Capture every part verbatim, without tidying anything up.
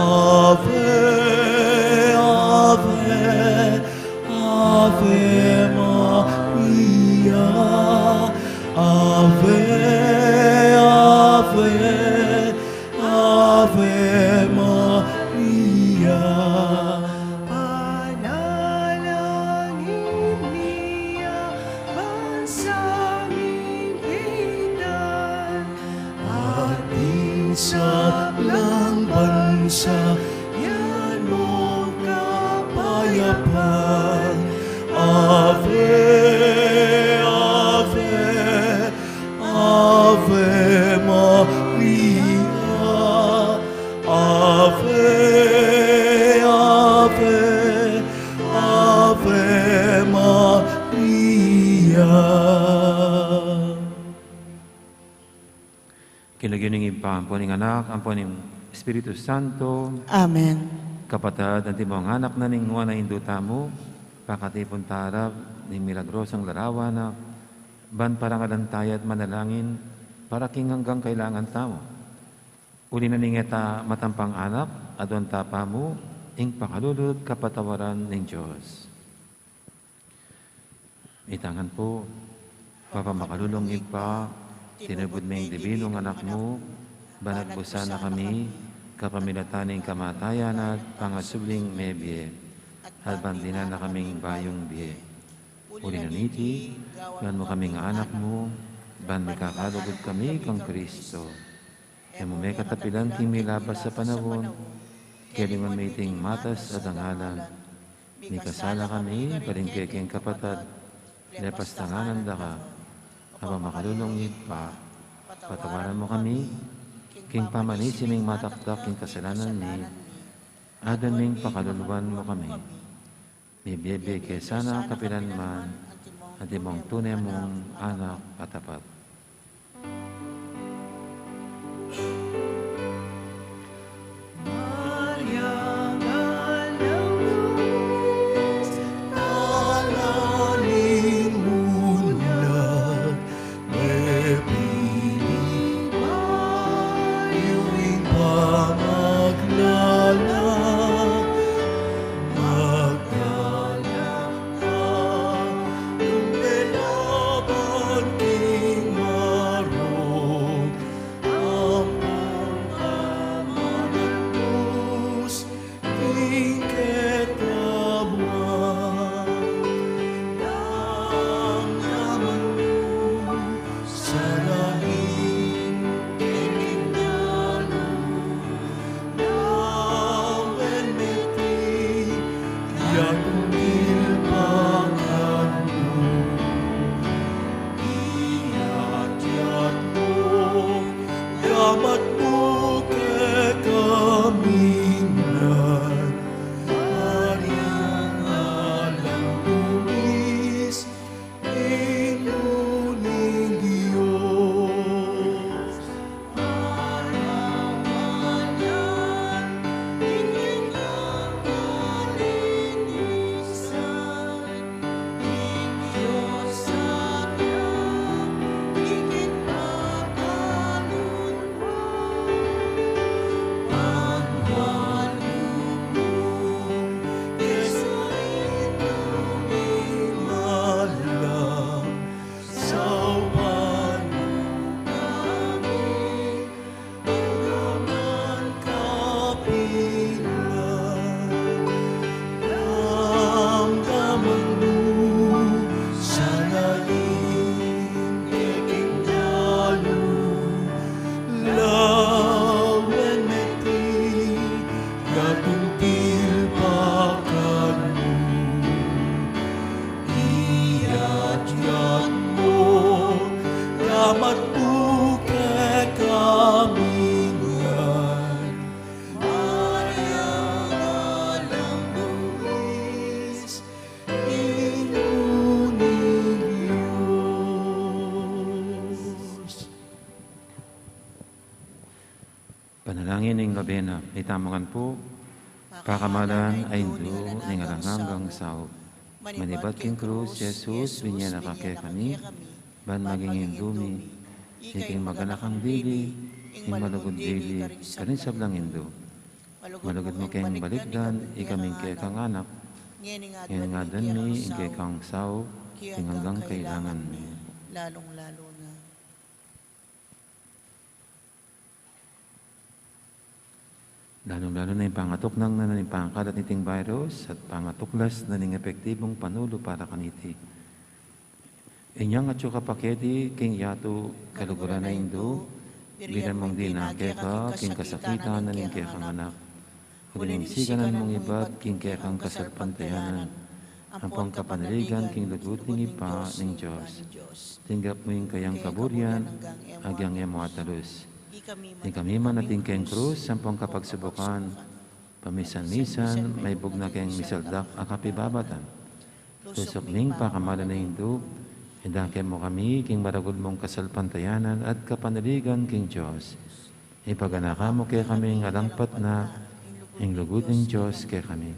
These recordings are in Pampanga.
Ave, Ave, Ave Maria. Ave, Ave, Ave Maria. Panalangin mi a bansang himpitan, atin sa lang bansa, yan mo kapayapan. Ave, Ave, Ave Maria. Ave, Ave, Ave Maria. King lagyu ning Ibpa, ampo ning Anak, ampo ning Espiritu Santo. Amen. Kapatad, antimong anak na ning nuan a Indu tamu, pakatipun ta arap ning milagrosang larawan na, ban parangalan taya at manalangin para king anggang kailangan tamu. Uli na ning e ta matampang anak, aduan ta pamu ing pakalulu at kapatawaran ning Dios. Itang ngan pu. Papa makalulung Ibpa, tinubud me ing dibinung Anak mu, ban agbusan na kami kapamilatan ning kamatayan na at pangasubling mebie, at ban dinan na kaming bayung bie. Uli na niti, gawan mu kaming anak mu, ban mikakalugud kami kang Kristo. E mu me katapilan king milabas a panaun, kelingun me iting matas a dangalan. Mikasala kami karing kekeng kapatad, lepas tanganan da ka, Ibpa makalulung Ibpa, patawaran mu kami, king pamanisi ming matakdak king kasalanan mi, aduan ming pakaluluan mu kami. Mibie-bie ke sana kapilan man, antimong tune mung anak a tapat. Panalangin ning nobena. Itamu ngan pu. Pakamalan a Indu ning alang anggang saup, manibat king krus i Jesus, binie na ka kekami, ban maging Indu mi, iking maganakang dili, ing malugud dili karing sablang Indu. Malugud mu keng balikdan, ikaming kekang anak. Ngeni ngan mi ing kekang saup, king anggang kailangan mi. Lalung-lalu na. Lalung-lalu na ing pangatuknang na ning pangakalat niting virus at pangatuklas na ning epektibung panulu para kaniti. Inyang atyu ka pa keti king yatu, kaluguran a Indu, bilang mung dinan keka king kasakitan na ning kekang anak. Uling sikanan mung ibat king kekang kasalpantayanan ampong kapanaligan king lugud ning Ibpa ning Dios. Tinggap mu ing kayang kaburian agyang e mu atalus. Ikami man atin keng krus ampong kapagsubukan, pamisan-misan maibug na keng misaldak a kapibabatan. Lusuk ning pakamalan a Indu, idake mu kami king maragul mung kasalpantayanan at kapanaligan king Dios. Ipaganaka mu kekami ing alang patna, ing lugud ning Dios kekami.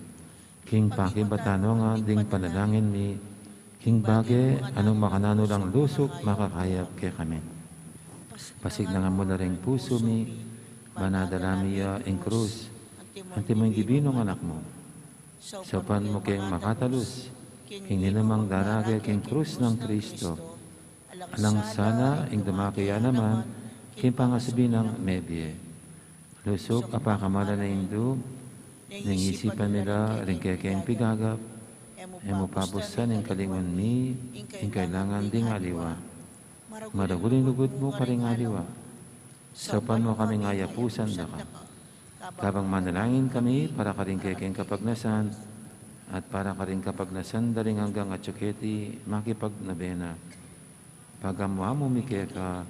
King pakibatan no ngan ding panalangin mi, king bage a nung makananu lang lusuk makakayap kekami. Pasiknangan mu la ring pusu mi, ban adala mi ya ing krus, antimo ing Dibinung Anak mu. Saupan mu keng makatalus king ninumang darage king krus nang Kristo. Alang sana ing dumake ya naman king pangasubi nang mebie. Lusuk a pakamalan a Indu, nung isipan mi la ring kekeng pigagap, e mu pabusan ing kalingun mi ing kailangan ding aliwa. Maragul ing lugud mu karing aliwa. Saupan mu kaming ayapusan da ka. Kabang manalangin kami para karing kekeng kapagnasan, at para karing kapagnasan da ring anggang atyu keti makipagnobena. Pagamu-amu mi keka,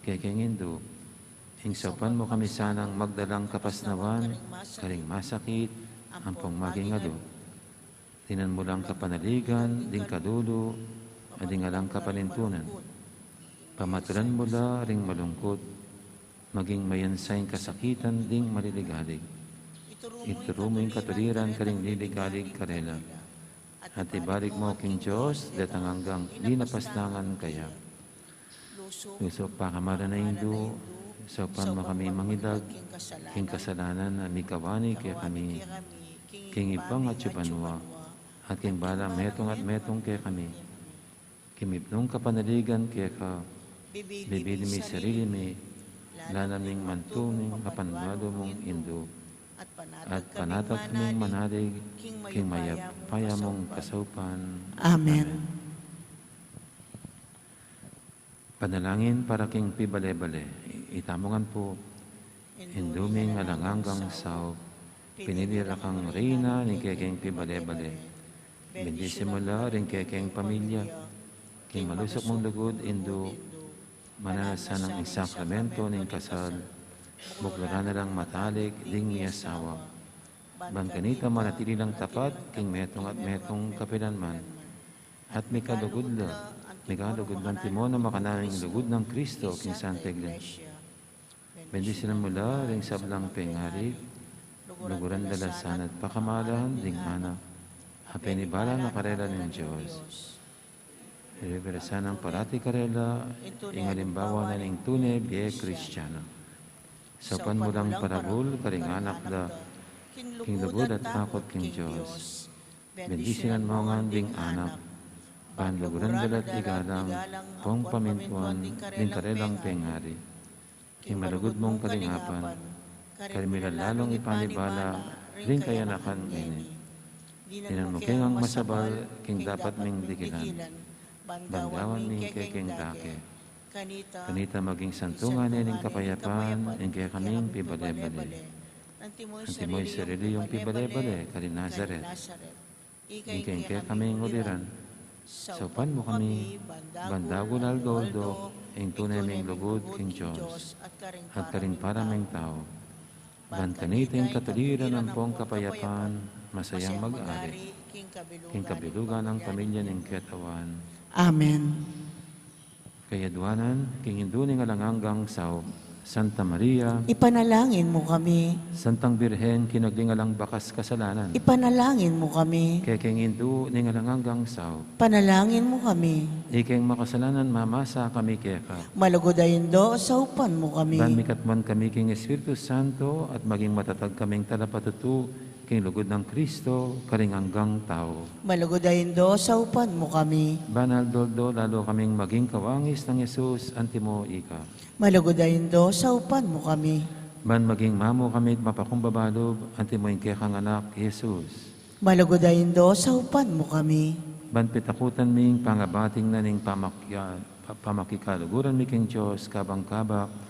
kekeng Indu, ing saupan mu kami sanang magdalang kapasnawan karing masakit ampong maging alu. Dinan mu lang kapanaligan ding kalulu a ding alang kapanintunan. Pamatulan mu la ring malungkut, maging mayansa ing kasakitan ding maliligalig. Ituru mu ing katuliran karing liligalig karela. At ibalik mu king Dios datang anggang di na pasnangan kaya. Lusuk pakamalan a Indu, saupan mu kami mangidag king kasalanan a mikawani kekami king Ibpang atyu banua, at king balang metung at metung kekami. King mipnung kapanaligan keka, bibili mi sarili mi lalam ning mantuning apanbalu mung Indu, at panatag kaming manalig king mayap a paya mung kasaupan. Amen. Panalangin para king pibale-bale. Itamu ngan pu. Indu ming alang anggang saup, pinili ra kang reyna ning kekeng pibale-bale. Bendisi mu la ring kekeng pamilya. King malusuk mung lugud, Indu, mananu sana ing sakramento ning kasal, buklaran na lang matalik ding miasawa. Ban kanita manatili lang tapat king metung at metung kapilanman. At mikalugud la, mikalugud la antimo na makananu ing lugud nang Kristo king Santa Iglesia. Bendisyonan mu la ring sablang pengari, luguran da la sana't pakamalan ding anak a penibala na karela ning Dios. Ibie mu sanang parati karela ing alimbawa na ning tune bie Kristiano. Saupan mu lang parabul karing anak da king lugud at akut king Dios. Bendisyonan mu ngan ding anak, ban luguran da la't igalang ampong pamintuan ding karelang pengari. King malugud mung kalingapan, karin mi la lalung ipanibala ring kayanakan ngeni. Dinan mu keng masabal king dapat ming dikilan, ban gawan mi ing kekeng dake. Kanita maging santungan ne ning kapayapan ing kekaming pibale-bale. Antimo ing sarili yung pibale-bale karin Nazaret. Ing keng kekaming uliran, saupan mu kami, ban dagul aldo-aldo ing tune ming lugud king Dios at karing para ming tau. Ban kanita ing katuliran ampong kapayapan, masayang mag-ari king kabilugan ning pamilya ning Katawan. Amen. Kayaduanan, king Indu ning alang anggang saup, Santa Maria, ipanalangin mu kami. Santang Birhen, kinagli ning alang bakas kasalanan, ipanalangin mu kami. Kekeng Indu ning alang anggang saup, ipanalangin mu kami. Ikeng makasalanan, mamasa kami keka. Malugud a Indu, saupan mu kami. Ban mikatmuan kami king Espiritu Santo at maging matatag kaming talapatutu king lugud nang Kristo, karing anggang tau. Malugud a Indu, saupan mu kami. Ban aldo-aldo lalu kaming maging kawangis nang Jesus, antimo ika. Malugud a Indu, saupan mu kami. Ban maging mamu kami at mapakumbaba lub, antimo ing kekang Anak, Jesus. Malugud a Indu, saupan mu kami. Ban pitakutan mi ing pangabating na ning pamakia-, pa-, pamakikaluguran mi king Dios, kabang-kabak,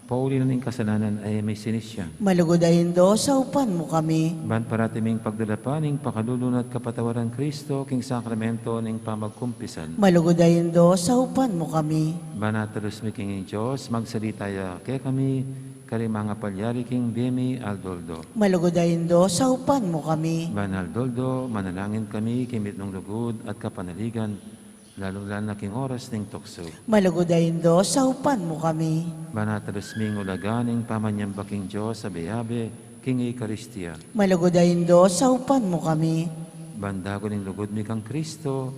pauli na ning kasalanan a e mi sinisian. Malugud a Indu, saupan mu kami. Ban parati ming pagdalapan ing pakalulu na at kapatawaran Kristo king sakramento ning pamagkumpisal. Malugud a Indu, saupan mu kami. Ban atalus mi king Dios, magsalita ya kekami, karing mangapalyari king bie mi aldo-aldo. Malugud a Indu, saupan mu kami. Ban aldo-aldo, manalangin kami king mitmung lugud at kapanaligan, lalu-lalu na king oras ning tuksu. Malugud a Indu, saupan mu kami. Ban atalus ming ulaga ning pamanyamba king Dios a abe-abe king Eukaristia. Malugud a Indu, saupan mu kami. Ban dagun ing lugud mi kang Kristo,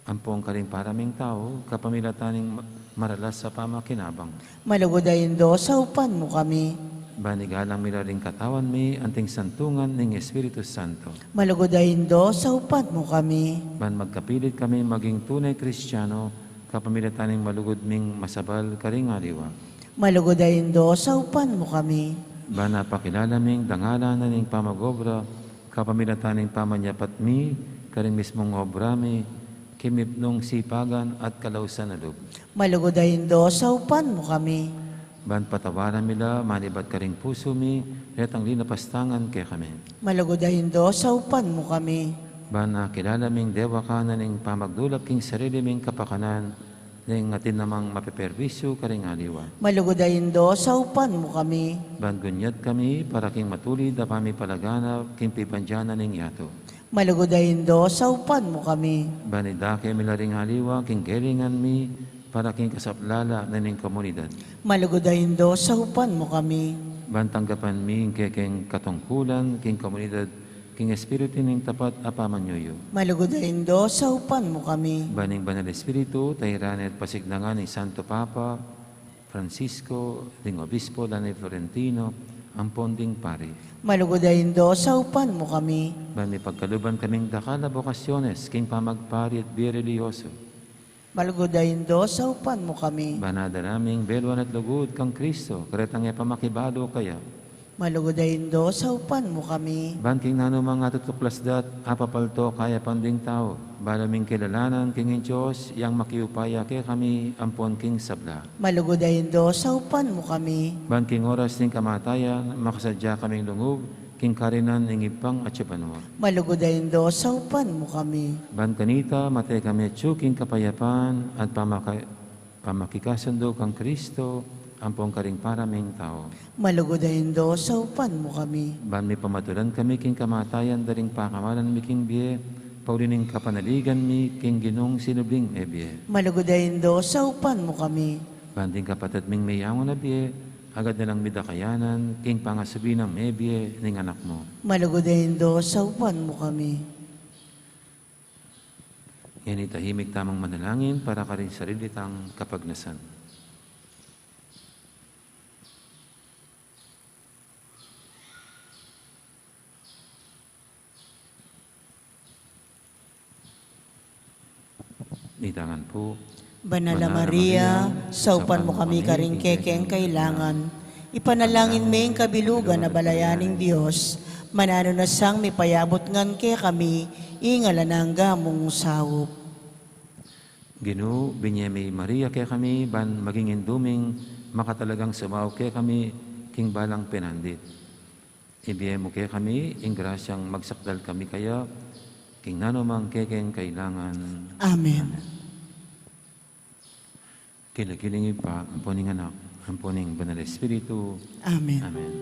ampong karing para ming tau, kapamilatan ning ma-, maralas a pamakinabang. Malugud a Indu, saupan mu kami. Ban igalang mi la ring katawan mi anting santungan ning Espiritu Santo. Malugud a Indu, saupan mu kami. Ban magkapilit kami maging tune Kristiano, kapamilatan ning malugud ming masabal karing aliwa. Malugud a Indu, saupan mu kami. Ban apakilala ming dangalan na ning pamag-obra, kapamilatan ning pamanyapat mi karing mismung obra mi, king mipnung sipagan at kalausan a lub. Malugud a Indu, saupan mu kami. Ban patawaran mi la manibat karing pusu mi, retang linapastangan kekami. Malugud a Indu, saupan mu kami. Ban akilala ming dewakan na ning pamagdulap king sarili ming kapakanan, neng atin namang mapeperwisyu karing aliwa. Malugud a Indu, saupan mu kami. Ban gunyat kami para king matulid a pamipalaganap king pibandian na ning yatu. Malugud a Indu, saupan mu kami. Ban idake mi la ring aliwa king gelingan mi para king kasaplala na ning komunidad. Malugud a Indu, saupan mu kami. Ban tanggapan mi ing kekeng katungkulan king komunidad king espiritu ning tapat a pamanyuyu. Malugud a Indu, saupan mu kami. Ban ing Banal Espiritu, tairan at pasignangan ning Santo Papa Francisco, ding Obispo Daniel Florentino, ampon ding pari. Malugud a Indu, saupan mu kami. Ban mipagkaluban kaming dakal a bokasyones king pamagpari at bie relihiyoso. Malugud a Indu, saupan mu kami. Ban adala ming beluan at lugud kang Kristo, karetang e pa makibalu kaya. Malugud a Indu, saupan mu kami. Ban king nanumang atutuklas da at apapalto kayapan ding tau, balu ming kilalanan king Dios, yang makiupaya kekami ampon king sabla. Malugud a Indu, saupan mu kami. Ban king oras ning kamatayan, makasadya kaming lungub king karinan ning Ibpang atsu banua. Malugud a Indu, saupan mu kami. Ban kanita, mate kami atsu king kapayapan at pamaka-, pamakikasundu kang Kristo, ampon karing para ming tau. Malugud a Indu, saupan mu kami. Ban mipamatulan kami king kamatayan da ring pakamalan mi king bie, pauli ning kapanaligan mi king Ginung sinubling mebie. Malugud a Indu, saupan mu kami. Ban ding kapatad ming meyangu na bie, agad na lang midakayanan king pangasubi nang mebie ning Anak mu. Malugud a Indu, saupan mu kami. Ngeni tahimik tamung manalangin para karing sarili tang kapagnasan. Itangan pu. Banal a Maria, saupan mu kami karing kekeng kailangan. Ipanalangin me ing kabilugan a balayan ning Dios. Mananu na sang mipayabut ngan kekami ing alang angga mung saup. Ginu, binye me i Maria kekami ban maging indu ming makatalagang sumaup kekami king balang penandit. Ibie mu kekami ing grasyang magsakdal kami kaya king nanumang kekeng kailangan. Amen. Amen. King lagyu ning Ibpa, ampon ning Anak, ampon ning Banal Espiritu. Amen. Amen.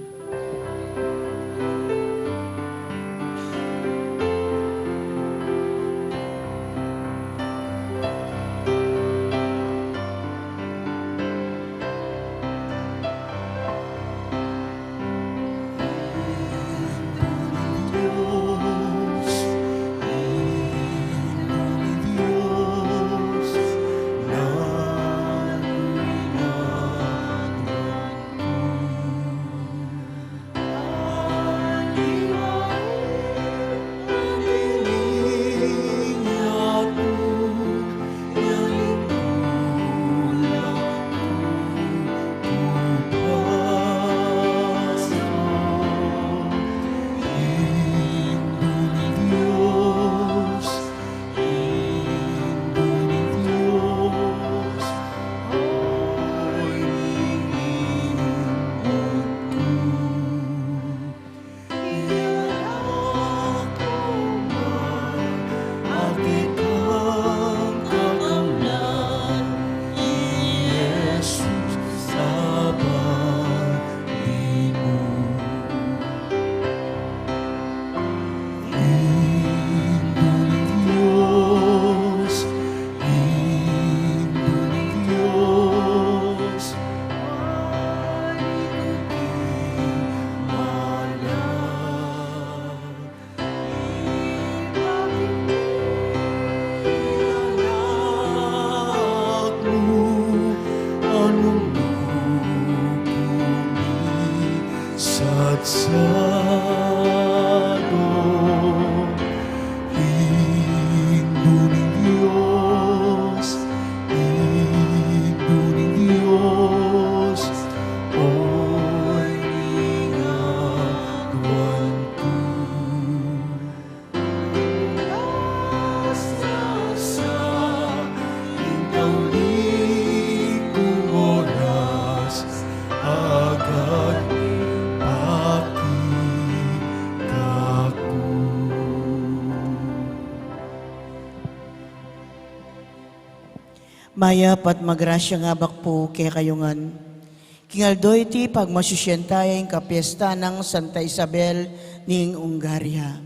Mayap at magrasyang abak pu kekayu ngan. King aldo iti pagmasusyan taya ing kapiesta nang Santa Isabel ning Hungaria.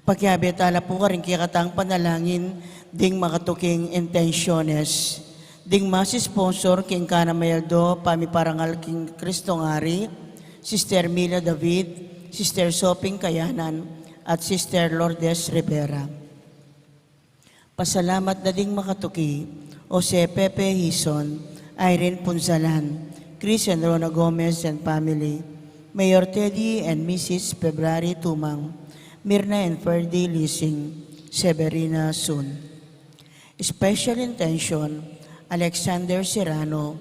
Pakiabe tala pu karing kekatang panalangin ding makatuking intensyones. Ding masi sponsor king kanamay aldo pamiparangal king Kristong Ari, Sister Mila David, Sister Soping Kayanan, at Sister Lourdes Rivera. Pasalamat da ding makatuki, Jose Pepe Hizon, Irene Punzalan, Chris and Rona Gomez and family, Mayor Teddy and Missus February Tumang, Mirna and Ferdy Lising, Severina Sun. Special intention, Alexander Serrano,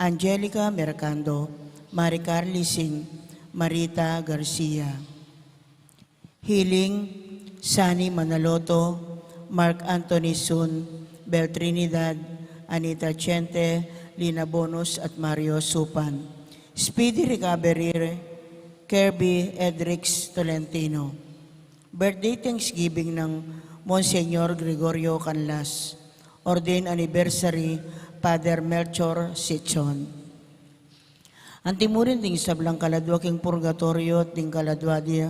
Angelica Mercando, Maricar Lising, Marita Garcia. Healing, Sunny Manaloto, Mark Anthony Sun, Bel Trinidad, Anita Chente, Lina Bonus, at Mario Supan. Speedy recovery, Kirby Edrix Tolentino. Birthday Thanksgiving ng Monsignor Gregorio Canlas. Ordained Anniversary, Father Melchor Sichon. Anti mu rin ding sablang kaladua king purgatoryo at ding kaladua di,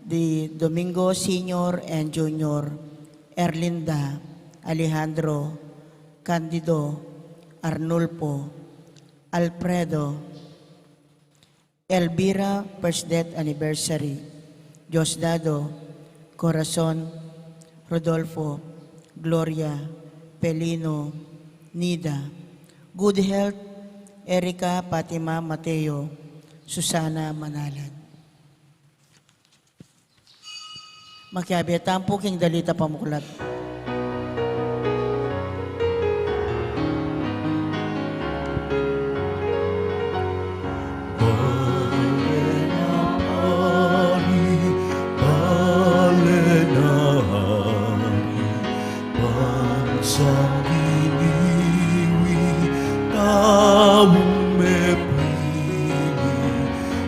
di Domingo Senior and Junior, Erlinda, Alejandro, Candido, Arnulfo, Alfredo, Elvira, first death anniversary, Diosdado, Corazon, Rodolfo, Gloria, Pelino, Nida. Good health, Erica, Fatima, Mateo, Susana, Manalan. Makiabe tamu pu king dalita pamuklat. Pansang giniwi, taung mepili,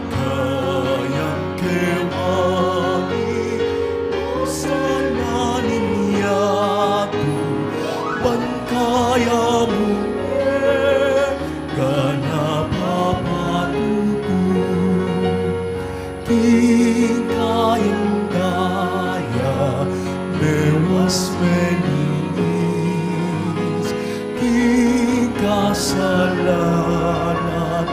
kayang kewani, o sala ning yatu, ban kaya mu e, ganap a patutu. King kayang daya, mewas meninis, king kasalanan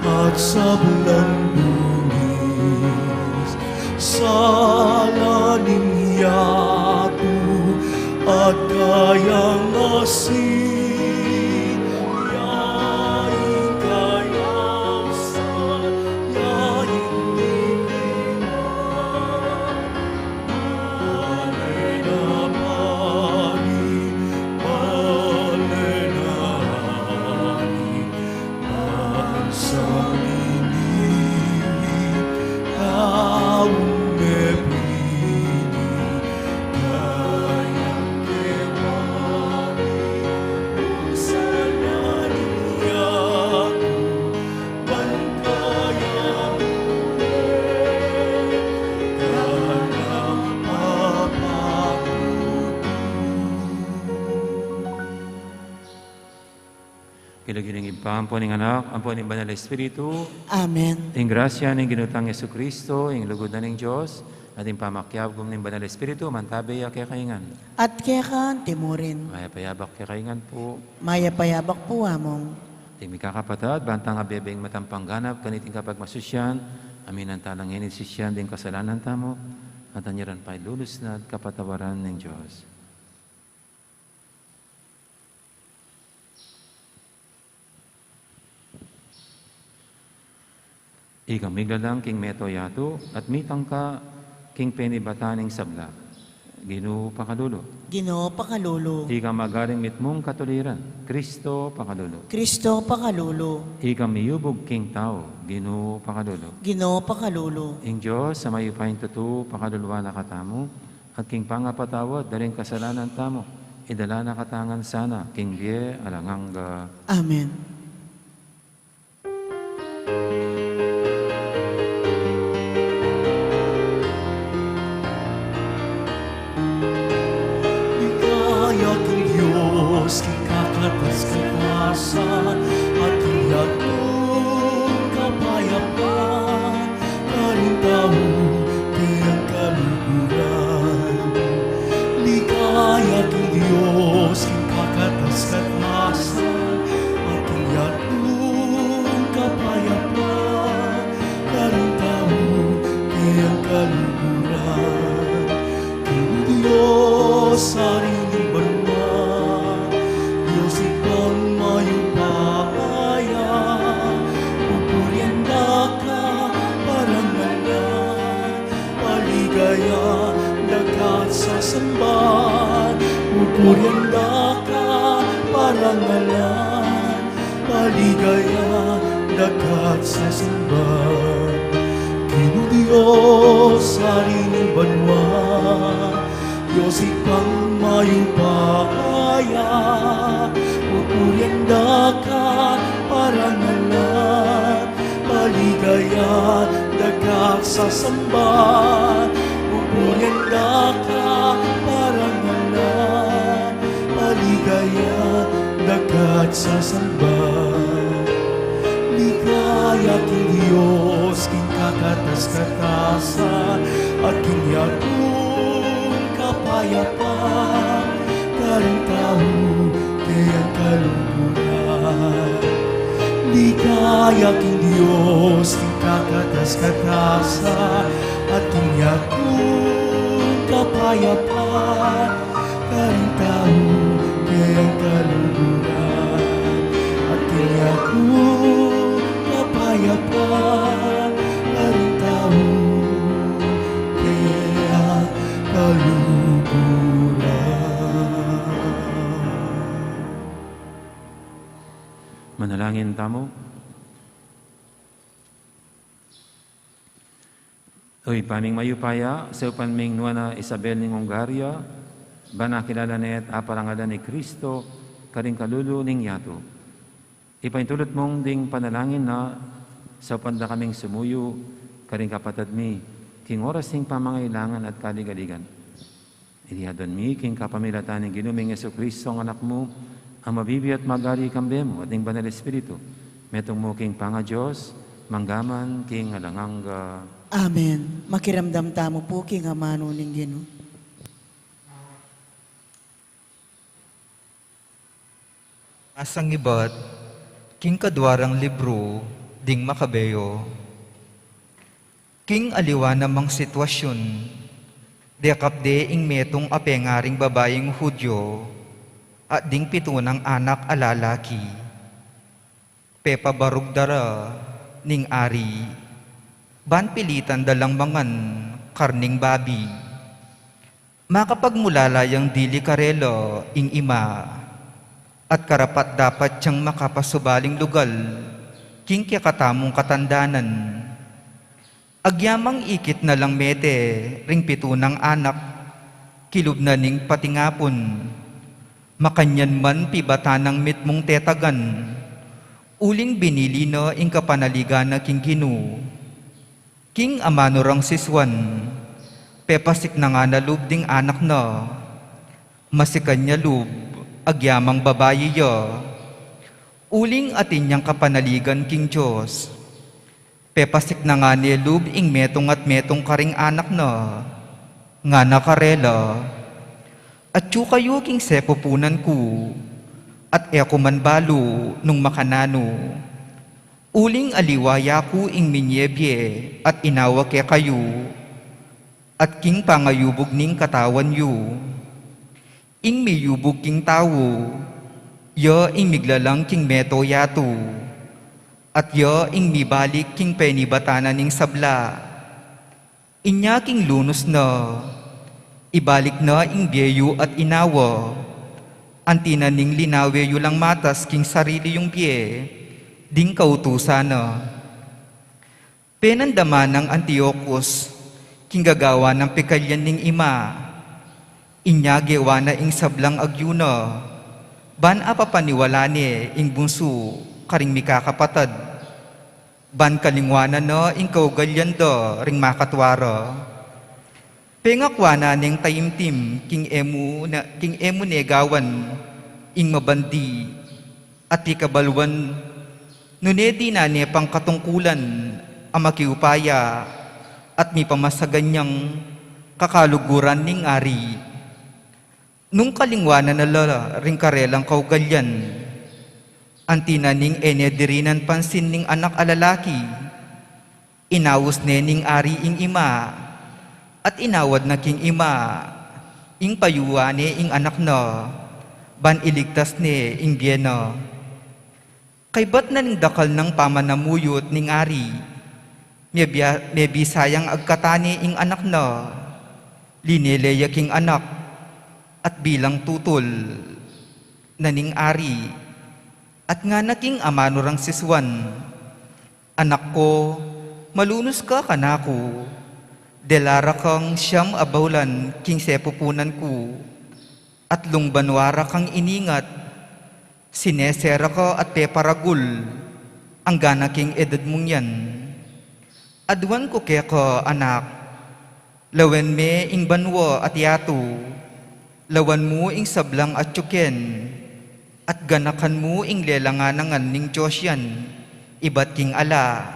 at sablang dungis, sala ning yatu at kayang asin, yaing kayang sal, yaing ipinag King lagyu ning Ibpa, ampo ning Anak, ampo ning Banal a Espiritu. Amen. Ing grasya ning Ginu tang Jesucristo, ing lugud na ning Dios, at ing pamakiagum ning Banal a Espiritu, mantabe ya kekayu ngan. At keka anti mu rin. Mayap a yabak kekayu ngan pu. Mayap a yabak pu, Among. Ding mikakapatad, bantang abebe ing matampang ganap kaniting kapagmasusyan, aminan tala ngeni sisian ding kasalanan tamu, at anyaran pailulusnad kapatawaran ning Dios. Ikang miglalang king mabilug a yatu at mitangka king penibatan ning sabla, Ginu pakalulu. Ginu pakalulu. Ikang magaring mitmung katuliran, Kristo pakalulu. Kristo pakalulu. Ikang miyubug king tau, Ginu pakalulu. Ginu pakalulu. Ing Dios a mayupayang tutu pakaluluan na katamu, at king pangapatawad da ring kasalanan tamu, idala na katamu ngan sana king bie alang angga. Amen. Ligaya king Dios, king kaka Katas-katasan at king yatung kapayapan, karing tau kayang kaluguran. Ligaya king Dios king kakatas-katasan at king yatung kapayapan, karing tau kayang kaluguran. King Dios, Ari ning banua, Dios Ibpang mayupaya, pupurian da ka, parangalan, paligayan da ka at sasamban, pupurian da ka, parangalan, paligayan da ka at sasamban. King Dios, Ari ning banua, Dios Ibpang mayupaya, pupurian da ka, parangalan, paligayan da ka at sasamban, pupurian da ka, parangalan, paligayan da ka at sasamban. Ligaya king Dios king kakatas-katasan at king yatung kapayapan, karing tau kayang kaluguran. Ligaya king Dios king kakatas-katasan at king yatung kapayapan, karing tau kayang kaluguran. At king yatung kapayapan, karing tau kayang kaluguran. Manalangin tamu. O Ibpa ming mayupaya, saupan ming Nuan a Isabel ning Hungaria, ban akilala ne at aparangalan i Kristo karing kalulu ning yatu. Ipaintulut mung ding panalangin na saupan da kaming sumuyu karing kapatad mi king oras ning pamangailangan at kaligaligan. Iti aduan mi king kapamilatan ning Ginu ming Jesucristo, a Anak mu, a mabibie at mag-ari kambe mu at ning Banal Espiritu, metung mu king pangaDios, mangga man king alang angga. Amen. Makiramdam tamu pu king amanu ning Ginu. Pasang ibat king kadua rang libru ding Makabeo. King aliwa namang sitwasyun, dekap de ing metung a pengaring babaing Hudyo at ding pitu nang anak a lalaki. Pepabarug da ra ning ari, ban pilitan da lang mangan karning babi. Makapagmulala yang dili karela ing ima, at karapat-dapat yang makapasubaling lugal king kekatamung katandanan. Agyamang ikit na lang mete ring pitu nang anak, kilub na ning patingapun. Makanyan man pibatan nang mitmung tetagan, uling binili na ing kapanaligan na king Ginu. King amanu rang sisuan, pepasik na ngana lub ding anak na. Masikan ya lub, agyamang babai ya. Uling atin yang kapanaligan king Dios. Pepasik na ngane lub ing metung at metung karing anak na. Ngana karela, atyu kayu king sepupunan ku, at e ku man balu nung makananu. Uling aliwa ya ku ing minie bie at inawa kekayu, at king pangayubug ning katawan yu. Ing miyubug king tau, ya ing miglalang king meto yatu, at ya ing mibalik king penibatan na ning sabla. Inya king lunus na, ibalik na ing bie yu at inawa, anti na ning linawe yu lang matas king sarili yung bie, ding kautusan na. Penandaman nang Antiokus king gagawan nang pikalyan ning ima. Inya gewa na ing sablang agyu na, ban apapaniwala ne ing bunsu karing mikakapatad. Ban kalingwanan na ing kaugalian da ring makatua ra. Pengakwa na neng taimtim king e mu ne, king e mu ne gawan ing mabandi At pikabaluan, nune dinan ne pang katungkulan a makiupaya at mipamasagan yang kakaluguran ning ari. Nung kalingwanan na la ring karelang kaugalian, anti na ning e ne dirinan pansin ning anak a lalaki, inaus ne ning ari ing ima, at inawad na king ima ing payuan ne ing anak na, ban iligtas ne ing bie na. Kaybat na ning dakal nang pamanamuyut ning ari, mebia-, mebisa yang agkatan ne ing anak na, linele ya king anak, at bilang tutul na ning ari, at ngana king amanu rang sisuan, "Anak ku, malunus ka kanaku, dela ra kang siam a baulan king sepupunan ku, at lung banua ra kang iningat, sinese ra ka at peparagul, anggana king edad mung yan. Aduan ku keka, anak, lawen me ing banua at yatu, lawan mu ing sablang atiu ken, at ganakan mu ing lelang ngan ning Dios yan ibat king ala.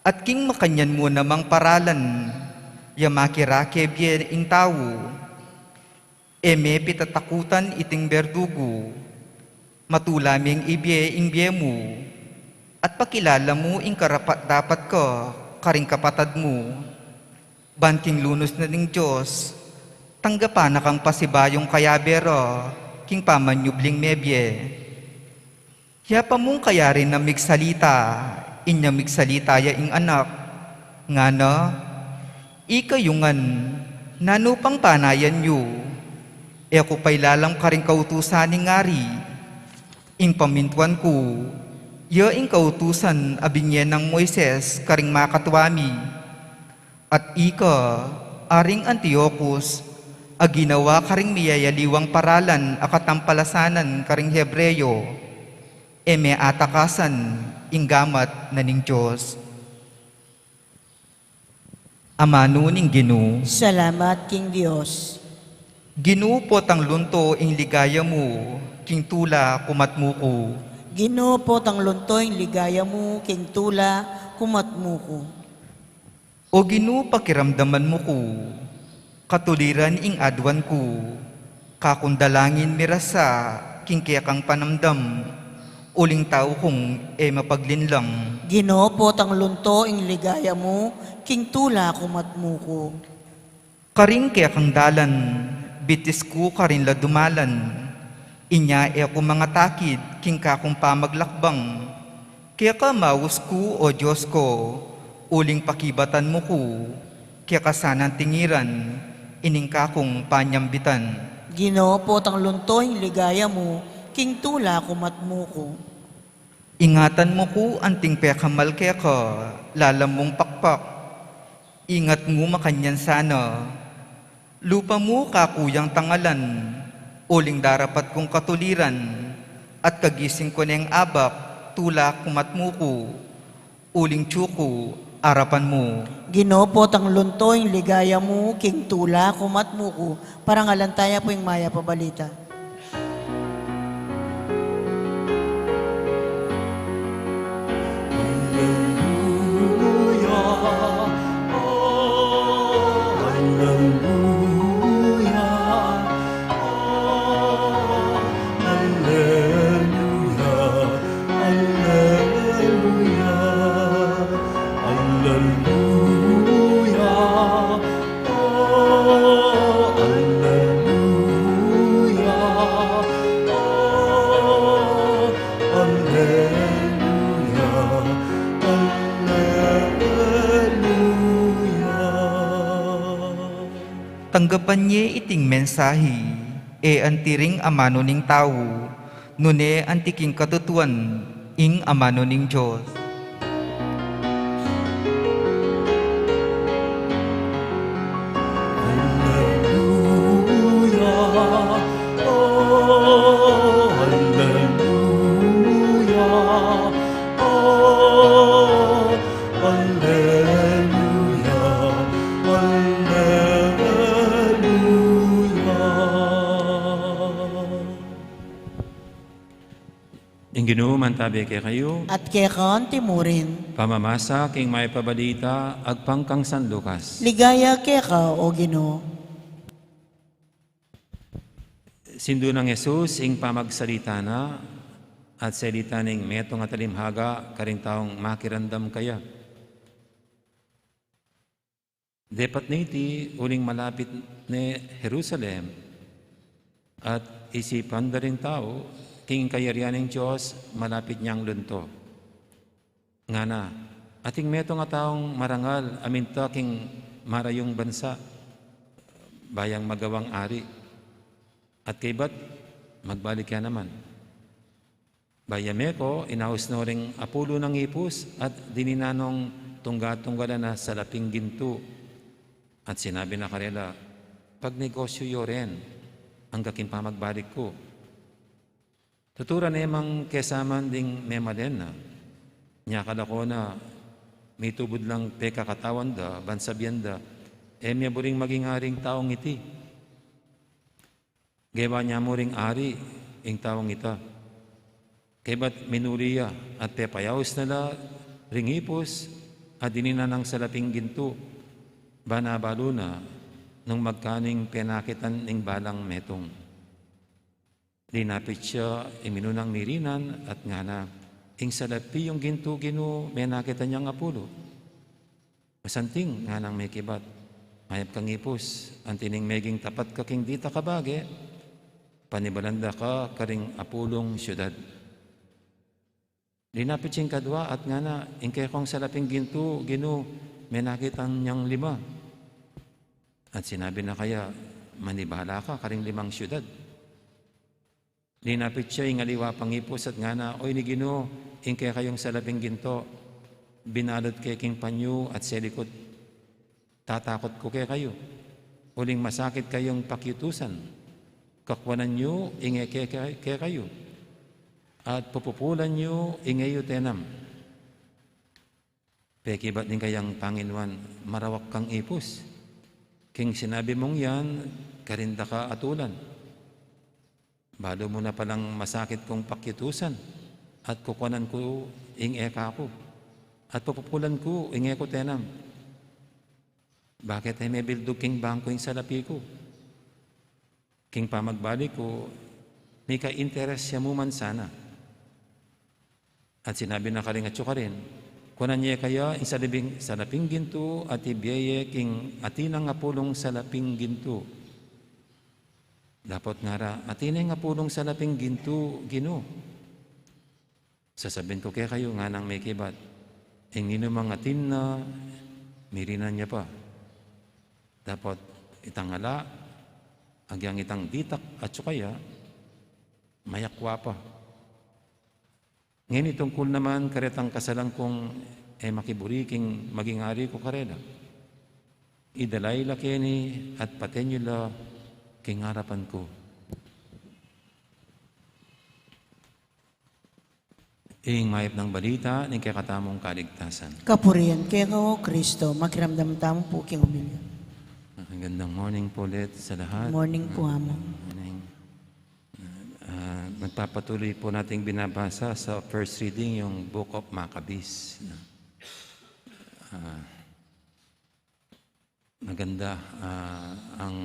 At king makanyan mu namang paralan ya makirake bie ing tau, e me pitatakutan iting berdugu. Matula meng ibie ing bie mu, at pakilala mu ing karapat-dapat ka karing kapatad mu. Ban king lunus na ning Dios, tanggapan na kang pasibayung kayabe ra king pamanyubling mebie." Yapa mung kayari na migsalita, inya migsalita ya ing anak, ngana, "Ikayu ngan, nanu pang panayan yu? E ku pa ilalam karing kautusan ning ari. Ing pamintuan ku, ya ing kautusan a binie nang Moises karing makatua mi. At ika, Aring Antiokus, a ginawa karing miyayaliwang paralan a katampalasanan karing Hebreo, e me atakasan ing gamat na ning Dios." Amanu ning Ginu. Salamat king Dios. Ginu, potang lunto ing ligaya mu king tula ku matmu ku. Ginu, potang lunto ing ligaya mu king tula ku matmu ku. O Ginu, pakiramdaman mu ku, katuliran ing aduan ku, kakung dalangin mi ra sa king kekang panamdam, uling tau kung e mapaglinlang. Ginu, potang lunto ing ligaya mu king tula ku matmu ku. Karing kekang dalan, bitis ku karin la dumalan, inya e ku mangatakit king kakung pamaglakbang. Keka maus ku, O Dios ku, uling pakibatan mu ku, keka sanang tingiran ining kakung panyambitan. Ginu, potang lunto ing ligaya mu king tula ku matmu ku. Ingatan mu ku anting pekamal keka, lalam mung pakpak. Ingat mu makanyan sana. Lupa mu kaku yang tangalan, uling darapat kung katuliran, at kagising ku neng abak, tula ku matmu ku, uling atyu ku arapan mu. Ginu, potang lunto ing ligaya mu king tula ku matmu ku. Parangalan taya pu ing mayap a balita. Alleluia, oh, alleluia, oh, alleluia, alleluia, alleluia. Oh, alleluia. Oh, alleluia. Alleluia. Tanggapan ye iting mensahi, e anti ring amanu ning tau, nune anti king katutuan ing amanu ning Dios. Alleluia, oh, alleluia, oh, alleluia, alleluia. Ginu mantabi kekayu. At keka antimurin. Pamamasa king mayap a balita agpang kang San Lucas. Ligaya keka, O Ginu. Sindu nang Jesus ing pamagsalita na, at salitan ning metung a talimhaga karing taung makiramdam kaya. Depat niti uling malapit ne Jerusalem, at isipan da ring tau king kayarian ning Dios malapit neng lunto. Ngana, ating metung a taung marangal a minta king marayung bansa, ba yang magawang ari. At kaybat, magbalik ya naman. Ba ya meko, inaus no ring apulu nang ipus at dininan nong tungga-tunggalan a salaping gintu. At sinabi na karela, pagnegosyu yo ren angga king pamagbalik ku. Tutu ra ne mang kesaman ding memalen na. Nyakal ako na mitubud lang pekakatawan da, ban sabian da, e mi aburing maging aring taung iti. Gewa ne mu ring ari ing taung ita. Kaybat minuli ya at pepayaus na la ring ipus a dininan nang salaping gintu, ban abalu na nung magkanu ing penakitan ning balang metung. Linapit ya ing minunang mirinan at ngana, ing salapi yung gintu, Ginu, menakitan yang apulu. Masanting, nganang mekibat. Mayap kang ipus, anti ning meging tapat ka king ditak a bage, panibalan da ka karing apulung siudad. Linapit ya ing kadwa at ngana, ing kekong salaping gintu, Ginu, menakitan yang lima. At sinabi na kaya, manibala ka karing limang siudad. Linapit ya ing aliwa pang ipus at ngana, o ini Ginu, ing kekayung salaping gintu, binalut ke king panyu at selikut. Tatakut ku kekayu. Uling masakit kayung pakiutusan. Kakuanan yu ing e ke-, ke-, kekayu. At pupupulan yu ing e yu tenam. Pekibat ning kayang panginuan, marawak kang ipus. King sinabi mung yan, karin da ka atulan. Balu mu na palang masakit kung pakiutusan, at kukuanan ku ing e kaku, at pupupulan ku ing e ku tenam. Bakit e mebildug king bangku ing salapi ku? King pamagbalik ku, mika-interes ya mu man sana. At sinabi na karing atyu karin, kuanan ye kaya ing salibing-, salaping gintu at ibie ye king atin nang apulung salaping gintu. Dapot ngara, atin neng apulung salaping gintu, Ginu. Sasabin ku kekayu, nganang mekibat, ing ninumang atin na, mirinan ya pa. Dapot itang ala, agyang itang ditak atyu kaya, mayakwa pa. Ngeni tungkul naman karetang kasalan kung e makiburi king maging ari ku karela, idala yu la keni at paten yu la king arapan ku. Ing mayap nang balita ning kekatamung kaligtasan. Kapurian keka, O Kristo. Makiramdam tamu pu king omilya. Magandang morning po ulit sa lahat. Morning po, Among. Morning. Ah, magpapatuloy po nating binabasa sa first reading yung Book of Maccabees. Ah, Maganda, ah, ang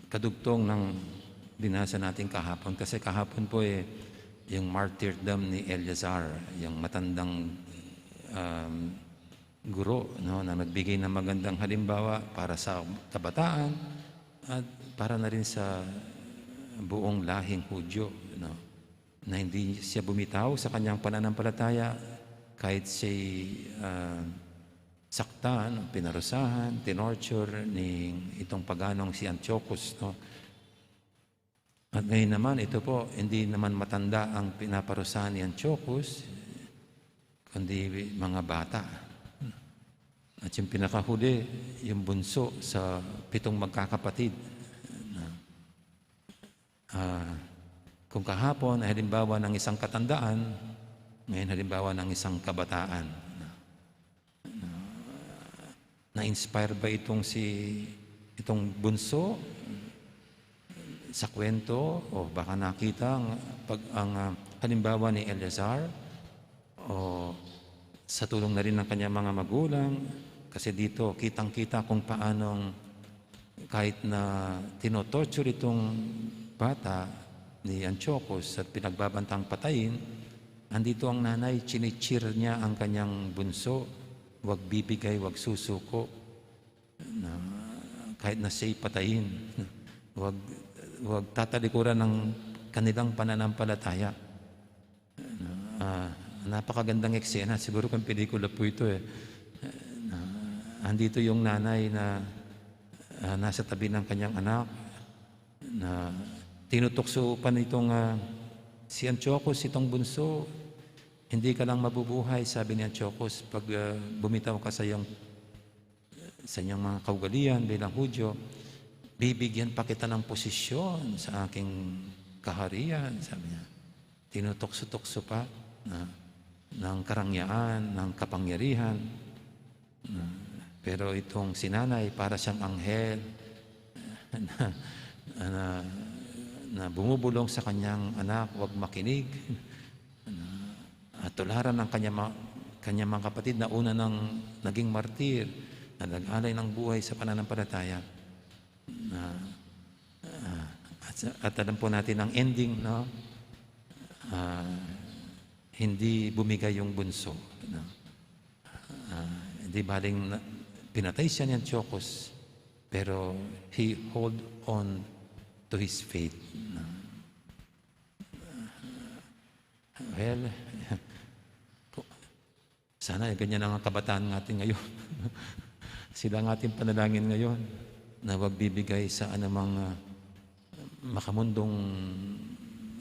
kadugtong ng binasa natin kahapon. Kasi kahapon po, eh, yung martyrdom ni Eleazar, yung matandang, um, guro, no, na nagbigay ng magandang halimbawa para sa kabataan at para na rin sa buong lahing Hudyo, no, na hindi siya bumitaw sa kanyang pananampalataya kahit siya'y, ah, saktan, pinarusahan, tinorture ni itong paganong si Antiochus, no? At ngayon naman, ito po, hindi naman matanda ang pinaparusahan ni Antiochus, kundi mga bata. At yung pinakahuli, yung bunso sa pitong magkakapatid. Ah, kung kahapon ay halimbawa ng isang katandaan, ngayon halimbawa ng isang kabataan. Na-inspire ba itong si, itong bunso? sa kwento, o baka nakita ang, pag, ang, ah, halimbawa ni Eleazar, o sa tulong na rin ng kanyang mga magulang, kasi dito kitang-kita kung paanong kahit na tinotorture itong bata ni Antiochus at pinagbabantang patayin, andito ang nanay, chinichir niya ang kanyang bunso, "Wag bibigay, wag susuko." Na kahit na siya'y patayin, wag, wag tatalikuran ng kanilang pananampalataya. Ah, napakagandang eksena. Siguro kung pelikula po ito eh. Na, andito yung nanay na, ah, nasa tabi ng kanyang anak na tinutukso pa nitong, ah, si Antiochus, itong bunso. "Hindi ka lang mabubuhay," sabi ni Antiochus, "pag, ah, bumitaw ka sa iyong, sa inyong mga kaugalian bilang Hudyo, bibigyan pa kita ng posisyon sa aking kaharian," sabi niya. Tinutukso-tukso pa na, ng karangyaan, ng kapangyarihan. Na, pero itong si nanay, para siyang anghel na, na, na bumubulong sa kanyang anak, "Wag makinig." Na, at tularan ng kanya, ma-, kanya mga kapatid na una nang naging martir, na nag-alay ng buhay sa pananampalataya. Na, ah, at, at alam po natin ang ending, no? Ah, hindi bumigay yung bunso, no? Ah, hindi baling na, pinatay siya ni Antiochus, pero he hold on to his faith, no? Well, sana ganyan ang kabataan natin ngayon. Sila ang ating panalangin ngayon, na wag bibigay sa anumang, ah, makamundong,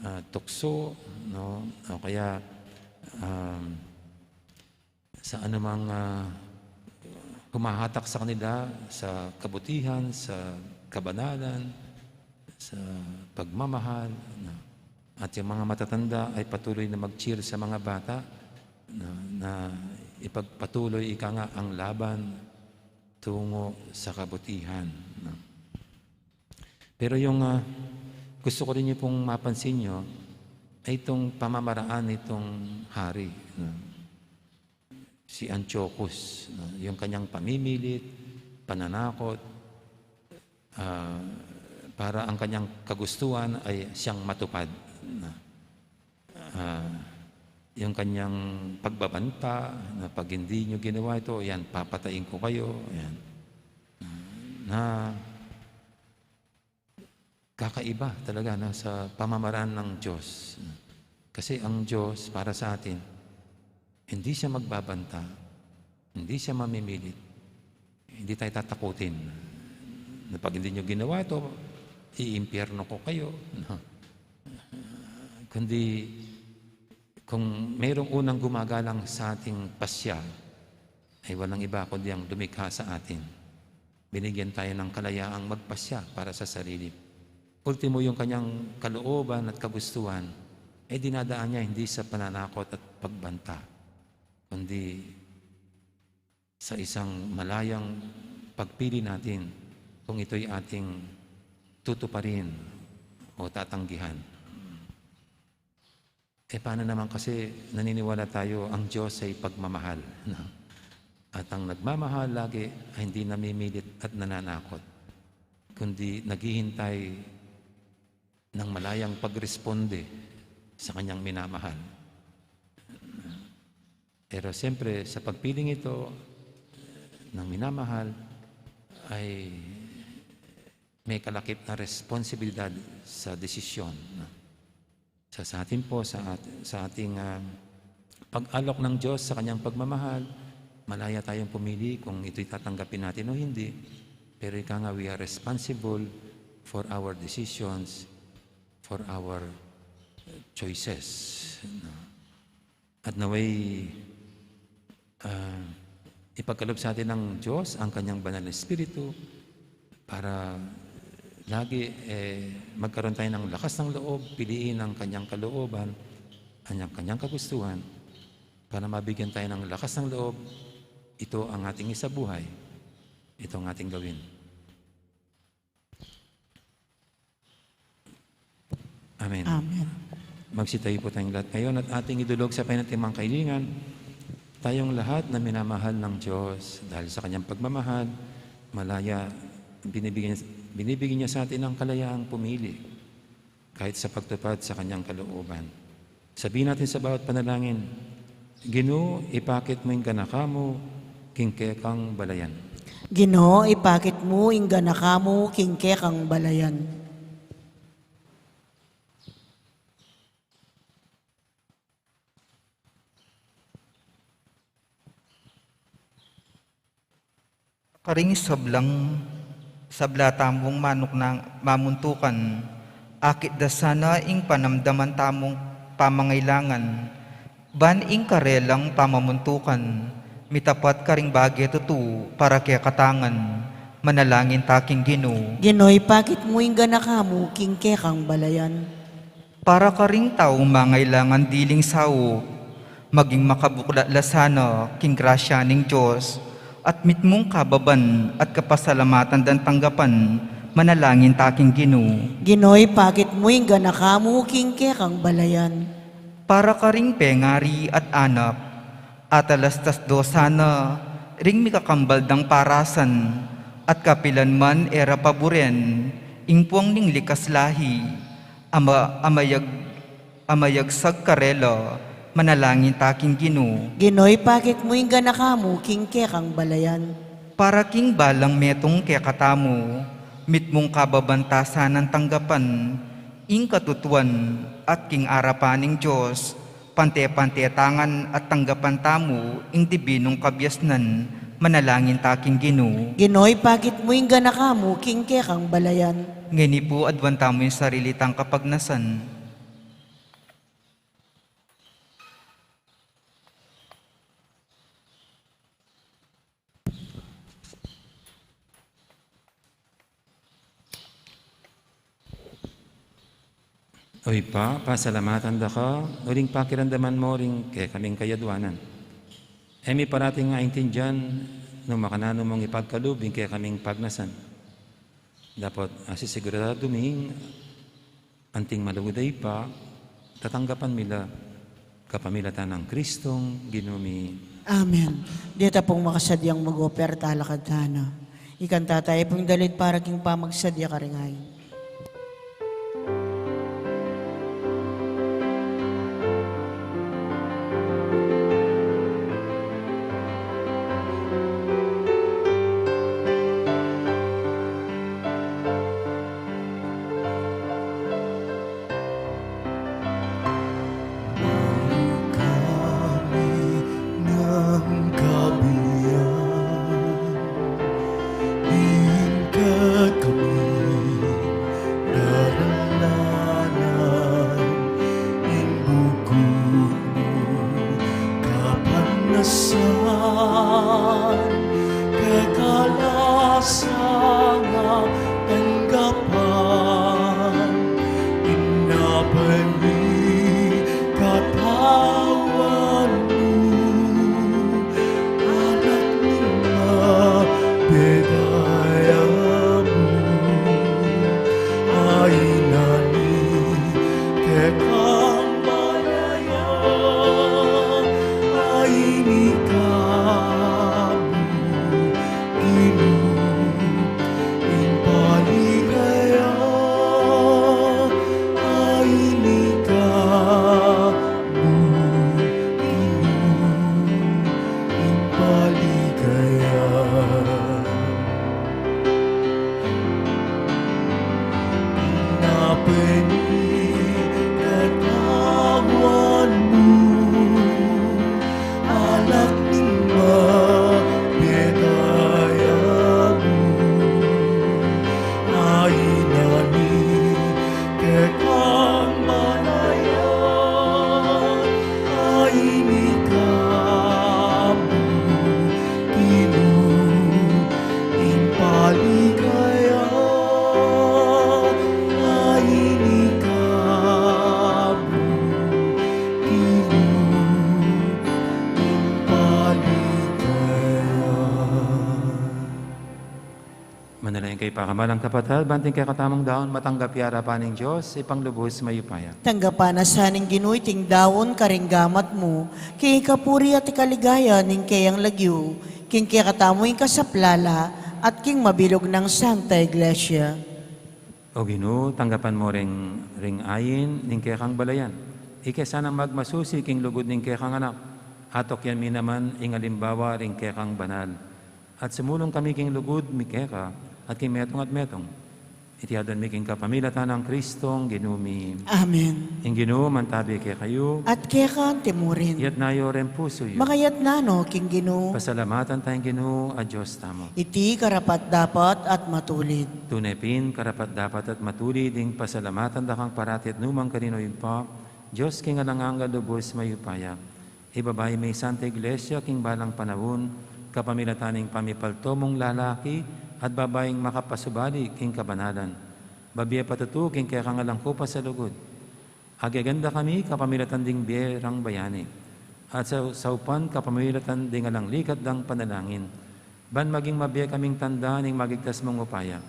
ah, tukso, no? O kaya, um, sa anumang, ah, humahatak sa kanila sa kabutihan, sa kabanalan, sa pagmamahal, no? At yung mga matatanda ay patuloy na mag-cheer sa mga bata na, na ipagpatuloy, ika nga, ang laban tungo sa kabutihan, no? Pero yung, ah, gusto ko rin yung pong mapansin nyo ay itong pamamaraan nitong hari, no? Si Antiochus, no? Yung kanyang pamimilit, pananakot, ah, para ang kanyang kagustuhan ay siyang matupad, no? Ah, yung kanyang pagbabanta na, "Pag hindi nyo ginawa ito, yan, papatayin ko kayo." Yan. Na kakaiba talaga, no, sa pamamaraan ng Diyos. Kasi ang Diyos, para sa atin, hindi siya magbabanta, hindi siya mamimilit, hindi tayo tatakutin na, "Pag hindi nyo ginawa ito, iimpyerno ko kayo." No? Kundi, kung merong unang gumagalang sa ating pasya, ay walang iba kundi ang lumikha sa atin. Binigyan tayo ng kalayaang magpasya para sa sarili. Ultimo, yung kanyang kalooban at kagustuhan, eh, dinadaan niya hindi sa pananakot at pagbanta, kundi sa isang malayang pagpili natin kung ito'y ating tutuparin o tatanggihan. Eh, paano naman kasi naniniwala tayo ang Diyos ay pagmamahal, no? At ang nagmamahal lagi ay hindi namimilit at nananakot, kundi naghihintay ng malayang pagresponde sa kanyang minamahal. Pero siyempre, sa pagpiling ito ng minamahal, ay may kalakip na responsibilidad sa desisyon, no? Sa, sa atin po, sa at-, sa ating, ah, pag-alok ng Diyos sa kanyang pagmamahal, malaya tayong pumili kung ito'y tatanggapin natin o hindi. Pero ika nga, we are responsible for our decisions, for our, uh, choices, no? At naway, ah, ipagkaloob sa atin ng Diyos ang kanyang banal na Espiritu para lagi, eh, magkaroon tayo ng lakas ng loob, piliin ang kanyang kalooban, ang kanyang kagustuhan, para mabigyan tayo ng lakas ng loob. Ito ang ating isabuhay, ito ang ating gawin. Amen. Amen. Magsitayo po tayong lahat ngayon at ating idulog sa Panginoon ating mga kahilingan. Tayong lahat na minamahal ng Diyos, dahil sa kanyang pagmamahal, malaya, binibigyan, binibigyan niya sa atin ang kalayaang pumili, kahit sa pagtupad sa kanyang kalooban. Sabihin natin sa bawat panalangin, "Ginu, ipakit mu ing ganaka mu king kekang balayan." Ginu, ipakit mu ing ganaka mu king kekang balayan. Karing sablang, sabla tamung manuknang mamuntukan, akit da sana ing panamdaman tamung pamangailangan, ban ing karelang pamamuntukan, mitapat karing bage tutu para kekatang ngan, manalangin ta king Ginu. Ginu, ipakit mu ing ganaka mu king kekang balayan. Para karing taung mangailangan diling saup, maging makabuklat la sana king grasya ning Dios, at mitmung kababan at kapasalamatan dang tanggapan, manalangin ta king Ginu. Ginu, ipakit mu ing ganaka mu king kekang balayan. Para karing pengari at anak, atalastas do sana ring mikakambal dang parasan, at kapilan man e ra paburen ing puang ning likas lahi, ama, amayag, amayagsag karela, manalangin ta king Ginu. Ginu, ipakit mu ing ganaka mu king kekang balayan. Para king balang metung kekatamu, mitmung kababan ta sanang tanggapan ing katutuan, at king arapan ning Dios, pante-pante ta ngan at tanggapan tamu ing dibinung kabiasnan, manalangin ta king Ginu. Ginu, ipakit mu ing ganaka mu king kekang balayan. Ngeni pu, aduan tamu ing sarili tang kapagnasan. O Ibpa, pasalamatan da ka uling pakiramdaman mu ring kekaming kayadwanan. E mi parating aintindian nung makananu mung ipagkalub ing kekaming pagnasan. Dapot asisiguradu ming anting malugud a Ibpa, tatanggapan mi la kapamilatan nang Kristong Ginu mi. Amen. Deta pung makasadyang mag-operta, lakad tana. Ikanta tayu pung dalid para king pamagsadya karing ain. Kami ng kabuyan, lingkod kami, daralanan, ing bukod mu, kapanasan, kekalasan, tanggapan, inapan mi katawan mu, anak ning mapedaya mu, ainani kekang balaya, aini ka mu, Ginu, ing paligaya, aini ka mu, Ginu, ing paligaya. Inapan mi katawan mu, anak ning mapedaya mu, ainani kekang balaya, aini ka mu, Ginu, ing paligaya, aini Pakamalan kapatad, ban iting kekatamung daun matanggap ya king arapan ning Dios, Ibpang lubus mayupaya. Tanggapan na sa ning Ginu iting daun karing gamat mu, king ikapuri at ikaligaya ning keyang lagyu, king kekatamu ing kasaplalan, at king mabilug nang Santa Iglesia. O Ginu, tanggapan mu ring, ring ain ning kekang balayan, ika sanang magmasusi king lugud ning kekang Anak, at tukyan mi naman ing alimbawa ring kekang banal. At sumulung kami king lugud mi keka, at king metung at metung. Iti adwan mi king kapamilatan nang Kristong Ginu mi. Amen. Ing Ginu mantabi kekayu. At keka mu rin. Iyatas yu ring pusu yu. Makayatas no king Ginu. Pasalamatan taya ing Ginu a Dios tamu. Iti karapat-dapat at matulid. Tune pin karapat-dapat at matulid ing pasalamatan da kang parati at nukarin man karin, O Ibpa, Dios king alang angga, lubus mayupaya. Ibabay me ing Santa Iglesia king balang panaun, kapamilatan ning pamipalto mung lalaki at babaing makapasubali king kabanalan. Bibie patutu king kekang alang kupas a lugud. Ageganda kami kapamilatan ding bie rang bayani, at sa, saupan kapamilatan ding alang likat dang panalangin, ban maging mabie kaming tanda ning magigtas mung upaya.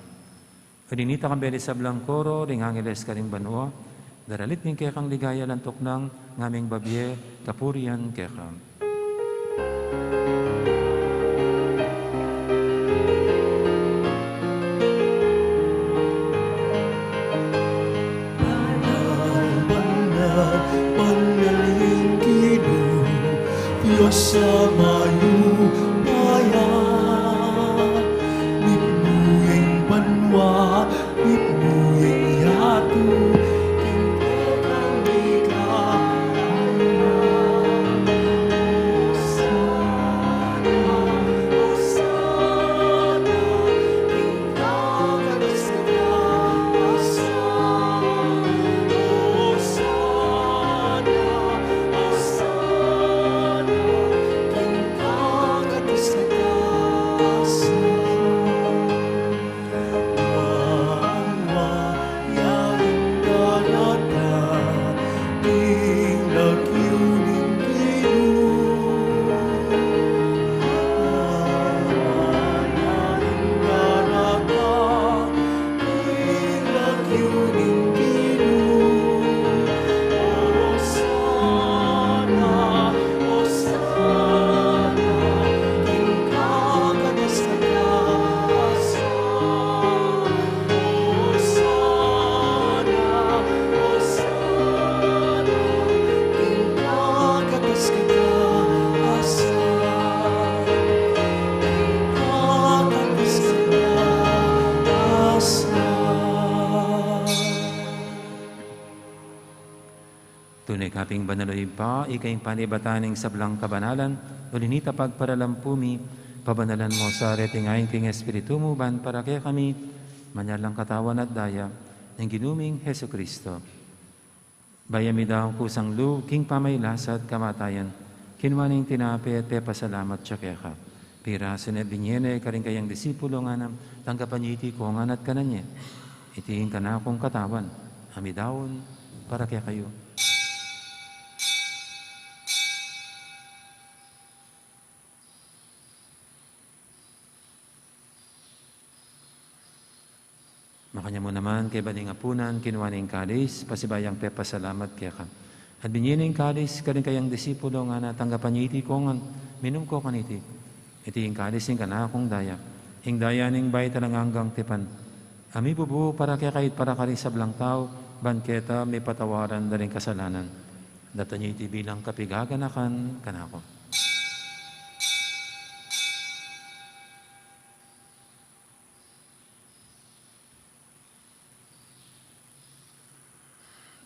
Ulinita kang bie ring sablang koro ring angeles karing banua, daralit ning kekang ligaya, lantuk nang ngaming bibie kapurian keka. Banal, banal, banal ing Ginu, Dios a mayupaya. Mipnu ing banua, mipnu ing yatu, king kekang ligaya. Hosana, Hosana, king Tune ka pin banal, o Ibpa, ika ing panibatan ning sablang kabanalan, ulinita pagparalampu mi, pabanalan mu sa reting ain king Espiritu mu, ban para kekami, manyari lang katawan at daya ning Ginu ming Jesucristo. Bayu ya midaun kusang lub king pamagkasakit at kamatayan, kinua ne ing tinape at pepasalamat ya keka. Pirasu ne, binie ne karing kayang disipulo, ngana, tanggapan ye iti kongan at kanan ye. Iti ing kanakung katawan, a midaun para kekayu. Makanyan mu naman, kaybat ning apunan, kinua ne ing kalis, pasibayu yang pepasalamat keka. At binie ne ing kalis karing kayang disipulo, ngana, tanggapan ye iti kongan, minum kayu kaniti. Iti ing kalis ning kanakung daya, ing daya ning bayu at alang anggang tipan, a mibubu para kekayu at para karing sablang tau, ban keta mipatawaran da ring kasalanan. Daptan ye iti bilang kapaganakan kanaku.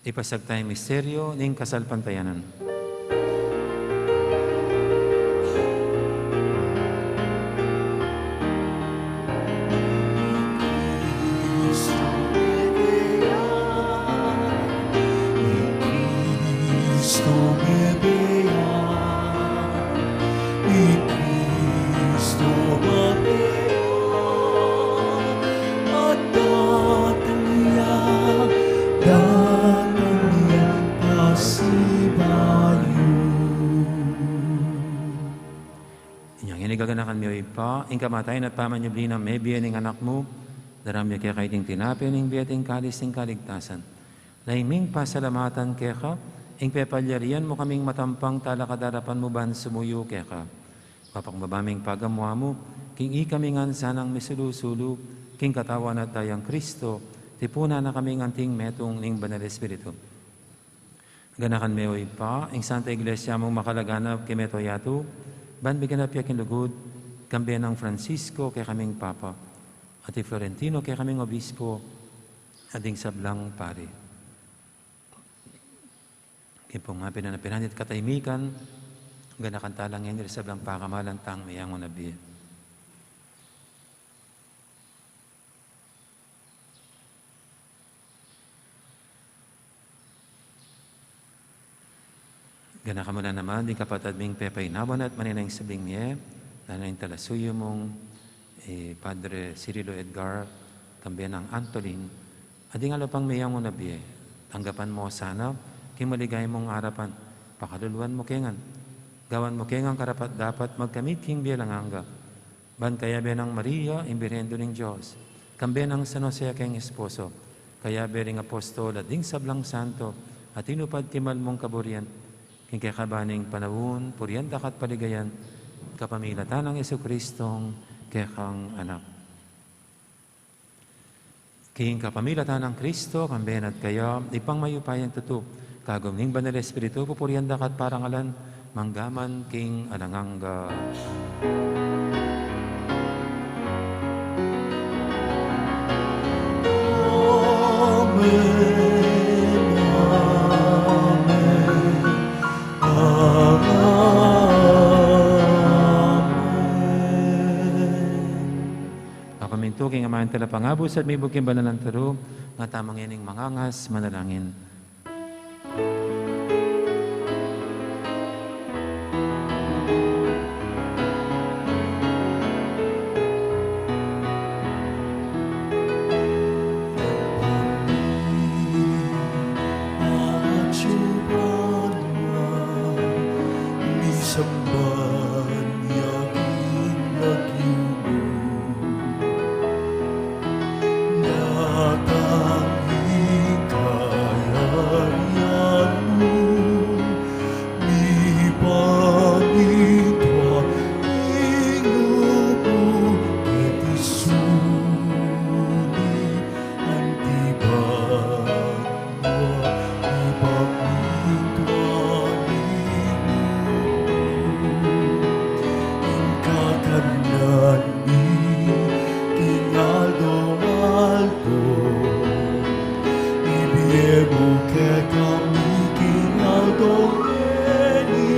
Ipasiag taya ing misteryu ning kasalpantayanan. At datang ya, datang ya pasibayu. Inyang ini gaganakan mi, o Ibpa, ing kamatayan at pamanyubli nang mebie ning Anak mu, Daram ya keka iting tinape ning bie at ing kalis ning kaligtasan. Laing ming pasalamatan keka, ing pepalyarian mu kaming matampang talakad king arapan mu ban sumuyu keka. Papakumbaba ming pagamu-amu, king ikami ngan sanang misulu-sulu, king katawan at dayang Kristo, tipunan na kaming anting metung ning Banal Espiritu. Ganakan me, o Ibpa, ing Santa Iglesia mung makalaganap king mabilug a yatu, ban miganap ya king lugud, kambe nang Francisco kekaming Papa, at i Florentino kekaming Obispo, at ding sablang pari. King pung mapilan a pinanit katahimikan, ganakan tala ngeni ring sablang pakamalan tang meyangu na bie. Ganakan mu la naman ding kapatad ming pepainawa na at manenaya king sabing mie, nanu na ing talasuyu mung, eh, Padre Cirilo Edgar, kambe nang Antolin, at ding ala pang meyangu na bie, tanggapan mu sana king maligaya mung arapan, pakaluluan mu ke ngan, gawan mu ke ngan karapat-dapat magkamit king bie alang angga. Ban kayabe nang Maria, ing Birhen Indu ning Dios, kambe nang San Jose a kayang esposo, kayabe ring apostol at ding sablang santo, a tinupad king mal mung kaburian, king kekaban ning panaun, purian da ka at paligayan, kapamilatan nang Jesucristong kekang Anak. King kapamilatan nang Kristo, kambe na at kaya, Ibpang mayupayang tutu, kagum ning Banal Espiritu, pupurian da ka at parangalan, mangga man king alang angga. Amen, amen, amen. Mapamintu king Ama, ing Talapangabus, at mibug king banal a turu, nga tamu ngening mangangas manalangin. Misamban ya king lagyu mu, datang ing kayarian mu, mipamintuan ing lub mu keti sulip anti ban Ipamintuan mu ing kakanan mi king aldo-aldo. Ibie mu kekami king aldo ngeni,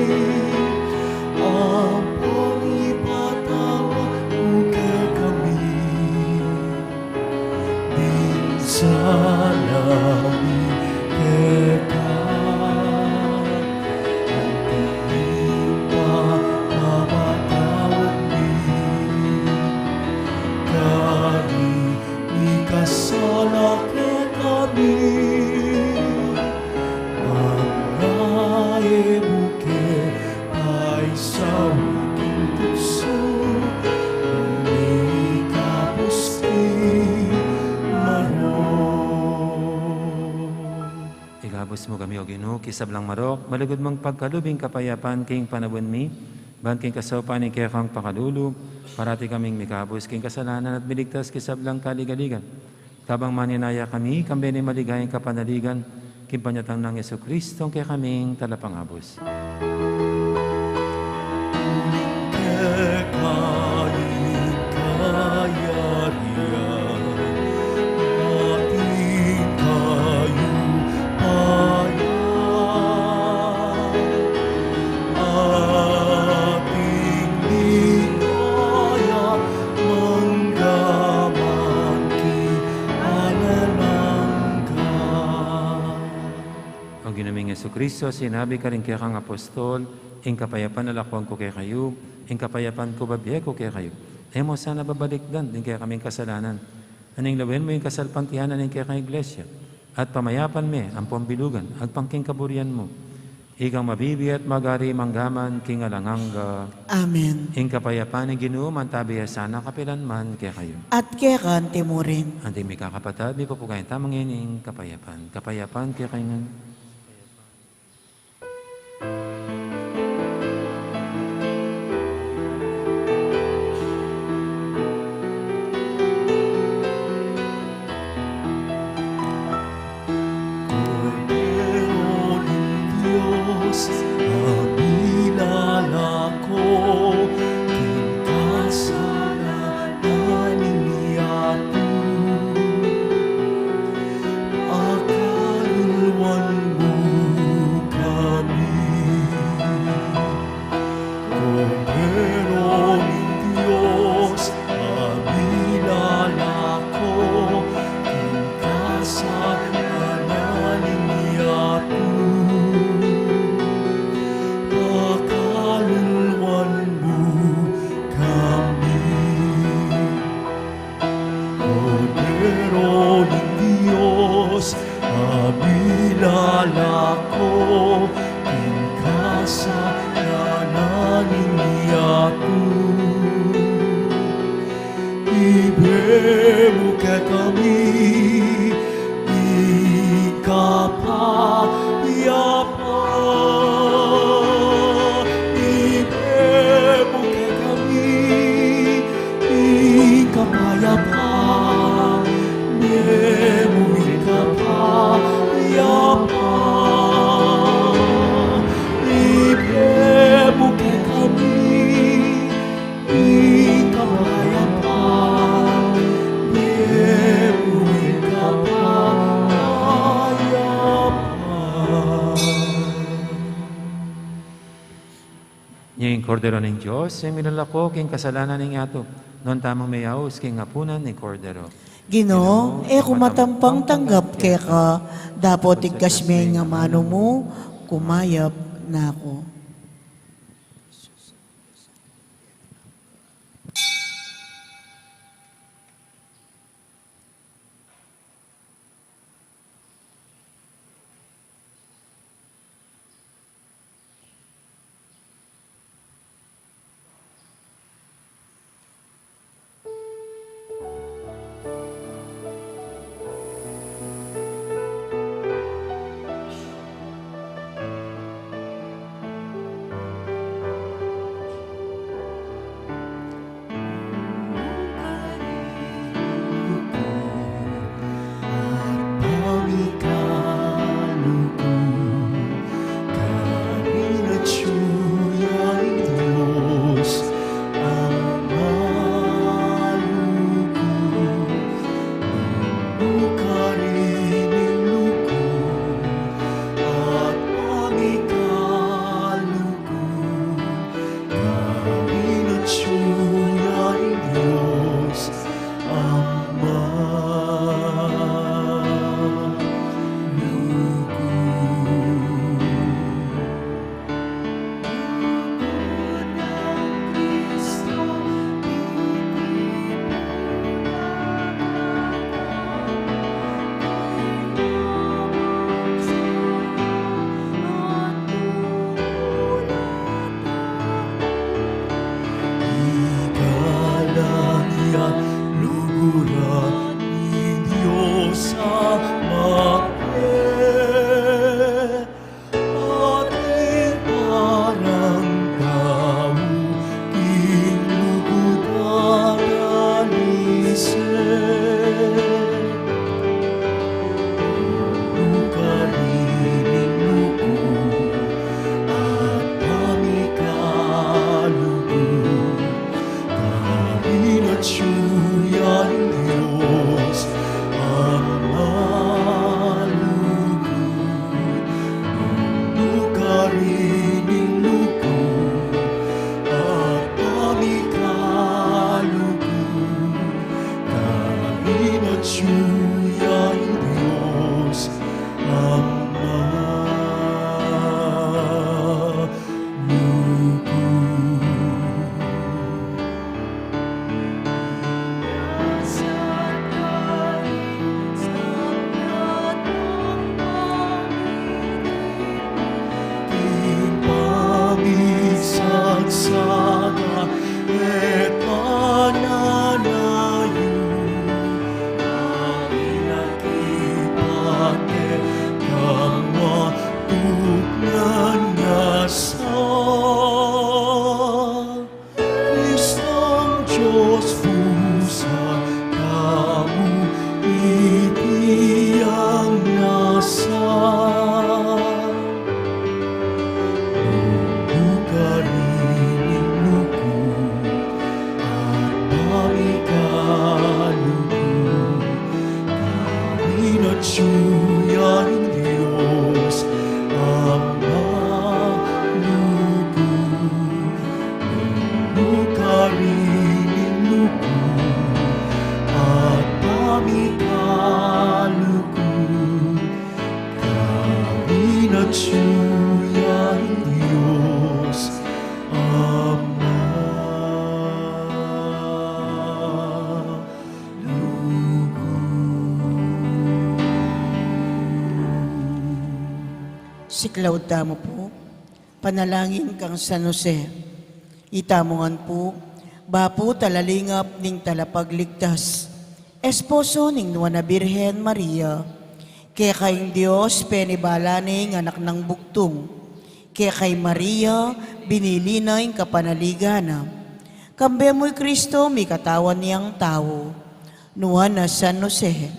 ampon ipatawad mu kekami ding sala mi keka, anti ing pamamatawad mi karing mikasala kekami. Manga e mu ke paisaul king tuksu, nune ikabus king marok. Ikabus mu kami, O Ginu, king sablang marok, malugud mung pagkalub ing kapayapan king panaun mi, ban king kasaupan ning kekang pakalulu, parati kaming mikabus king kasalanan at miligtas king sablang kaligaligan. Kabang manenaya kami, kambe ning maligayang kapanaligan, king panyatang nang Jesucristo, kekaming Talapangabus. Uling keka ing kayarian, at ing kayupayan, at ing ligaya, mangga man king alang angga. O Ginu ming Jesucristo, sinabi mu karing kekang apostol, ing kapayapan lakuan ku kekayu, ing kapayapan ku bibie ku kekayu. E mu sana babalikdan ding kekaming kasalanan, nune lawen mu ing kasalpantayanan ning kekang Iglesia, at pamayapan me ampon bilugan agpang king kaburian mu. Ikang mabibie at magari mangga man king alang angga. Amen. Ing kapayapan ning Ginu mantabi ya sana kapilan man kekayu. At keka naman murin. Anti mikakapatad, mipupukayan tamu ngeni ing kapayapan. Kapayapan kekayu ngan. Kordero ning Dios, a milalako king kasalanan ning yatu, pakaluluan mu kami. Kordero ning Dios, a milalako king kasalanan ning yatu, pakaluluan mu kami. Kordero ning Dios, a milalako king kasalanan ning yatu, ibie mu kekami ing kapayapan. Ibie mu kekami ing kapayapan. Ibie mu ing kapayapan. Ibie mu kekami ing kapayapan. Ibie mu ing kapayapan. Ing Kordero ning Dios, a milalako king kasalanan ning yatu. Nuan tamung meyaus king apunan ning Kordero. Ginu, e ku matampang tanggap keka, dapot igkas me ing amanu mu, kumayap na ku. Atiu yang Dios Ama lugud. Siklaud tamu pu. Panalangin kang San Jose. Itamu ngan pu, bapu talalingap ning Talapagligtas, esposo ning Nuan a Birhen Maria. Keka ing Dios penibala ne ing Anak nang Bugtung. Keka i Maria binili na ing kapanaligan na. Kambe mu i Kristo mikatawan yang tau. Nuan a San Jose,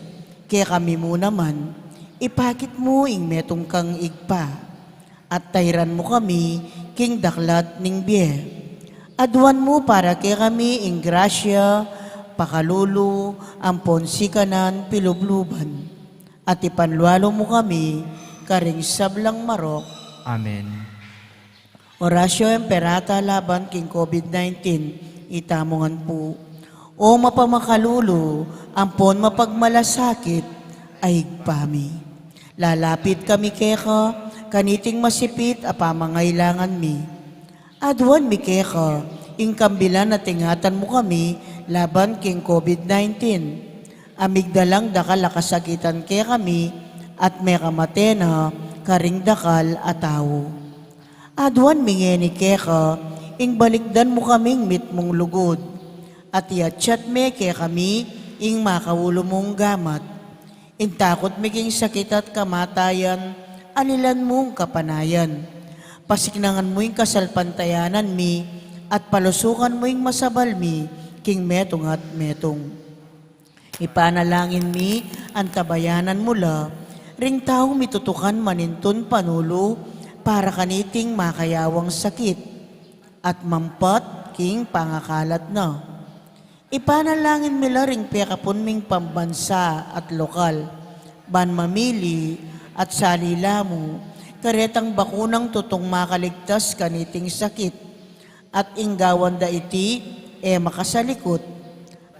kekami mu naman ipakit mu ing metung kang Ibpa, at tairan mu kami king daklat ning bie. Aduan mu para kekami ing grasya, pakalulu, ampon sikanan pilubluban, at ipanlualu mu kami karing sablang marok. Amen. Oratio Imperata laban king COVID nineteen, itamu ngan pu. O mapamakalulu ampon mapagmalasakit a Ibpa mi, lalapit kami keka kaniting masipit a pamangailangan mi. Aduan mi keka ing kambilan a ingatan mu kami laban king COVID nineteen, a migdalang dakal a kasakitan kekami at mekamate na karing dakal a tau. Aduan mi ngeni keka ing balikdan mu kaming mitmung lugud, at iatyat me kekami ing makaulu mung gamat. Ing takut mi king sakit at kamatayan, alilan mung kapanayan. Pasiknangan mu ing kasalpantayanan mi, at palusukan mu ing masabal mi king metung at metung. Ipanalangin mi, antabayanan mu la ring taung mitutukan manintun panulu para kaniting makayawang sakit at mampat king pangakalat na. Ipanalangin mi la ring pekapun ming pambansa at lokal, ban mamili at salila mu karetang bakunang tutung makaligtas kaniting sakit, at ing gawan da iti e makasalikut,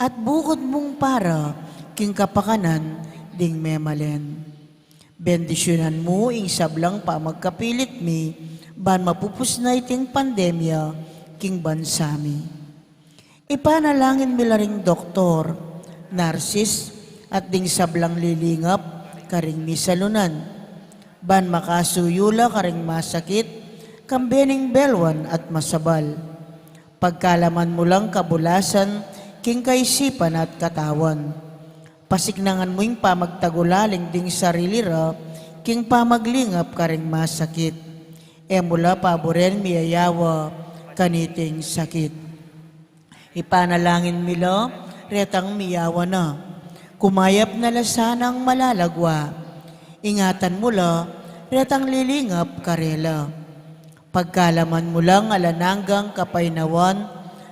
at bukud mung para king kapakanan ding memalen. Bendisyunan mu ing sablang pamagkapilit mi, ban mapupus na iting pandemya king bansa mi. Ipanalangin mi la ring doktor, narsis, at ding sablang lilingap karing misalunan, ban makasuyu la karing masakit, kambe ning belwan at masabal. Pagkalaman mu lang kabulasan king kaisipan at katawan. Pasiknangan mu ing pamagtagulaling ding sarili ra king pamaglingap karing masakit. E mu la paburen miyayawa kaniting sakit. Ipanalangin mi la retang miyawa na. Kumayap na la sanang malalagwa. Ingatan mu la retang lilingap karela. Pagkalaman mu lang alang anggang kapaynawan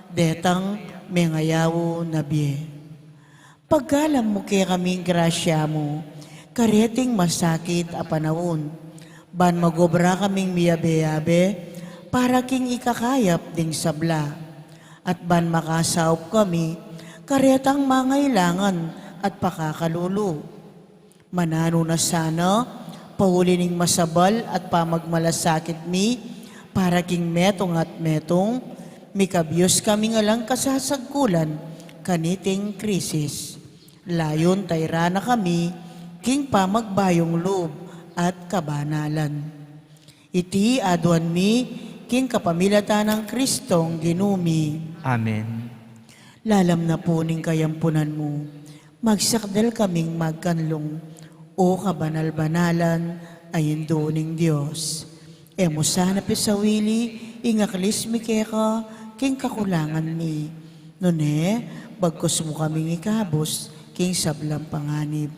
detang mengayaw na bie. Pagkalam mu kekami ing grasya mu kareting masakit a panaun, ban magobra kaming miyabe-yabe para king ikakayap ding sabla, at ban makasaup kami karetang mangailangan at pakakalulu. Mananu na sana, pauli ning masabal at pamagmalasakit mi para king metung at metung, mikabius kaming alang kasasagkulan kaniting krisis. Layun tairan na kami king pamagbayung lub at kabanalan. Iti aduan mi king kapamilatan nang Kristong Ginu mi. Amen. Lalam na pu ning kayampunan mu, magsakdal kaming magkanlung, O kabanal-banalan a Indu ning Dios. E mu sana pisawili ing aklis mi keka king kakulangan mi, nune bagkus mu kaming ikabus king sablang panganib.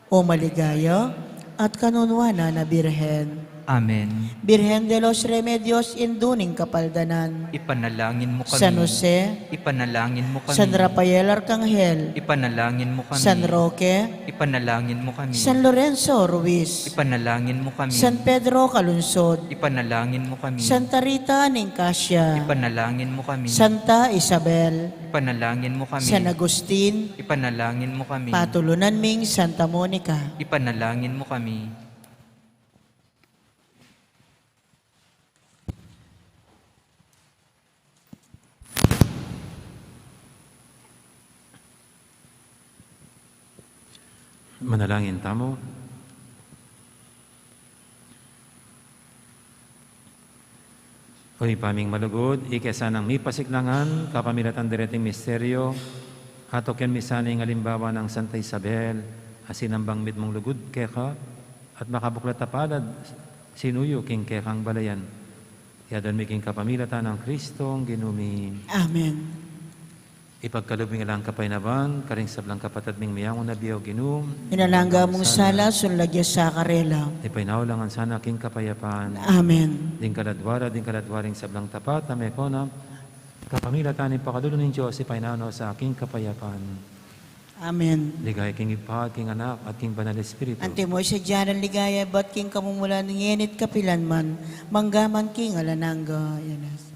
O maligaya at kanunuanan a Birhen. Amen. Birhen de los Remedios, Indu ning Kapaldanan. Ipanalangin mu kami. San Jose. Ipanalangin mu kami. San Rafael Arkanghel. Ipanalangin mu kami. San Roque. Ipanalangin mu kami. San Lorenzo Ruiz. Ipanalangin mu kami. San Pedro Calungsod. Ipanalangin mu kami. Santa Rita ning Casia. Ipanalangin mu kami. Santa Isabel. Ipanalangin mu kami. San Agustin. Ipanalangin mu kami. Patulunan ming Santa Monica. Ipanalangin mu kami. Manalangin tamu. O Ibpa ming malugud, ika sanang mipasiklangan kapamilatan dereting misteryo, atukyan mi sana ing alimbawa nang Santa Isabel, a sinambang mitmung lugud keka, at makabuklat a palad sinuyu king kekang balayan. Iti adwan mi king kapamilatan nang Kristong Ginu mi. Amen. Ipagkalub mi ngan la ing kapainawan karing sablang kapatad ming miyangu na bie, O Ginu. Inalangga mung sala, sunlag ya sa karela. Ipainawa la ngan sana king kapayapan. Amen. Ding kaladwa ra, ding kaladwa ring sablang tapat a mekona, kapamilatan ning pakalulu ning Dios, ipainawa na sa king kapayapan. Amen. Ligaya king Ibpa, king Anak, at king Banal Espiritu. Antimo ing sadya nang ligaya, ibat king kamumulan, ngeni at kapilan man, mangga man king alang angga. Yan na.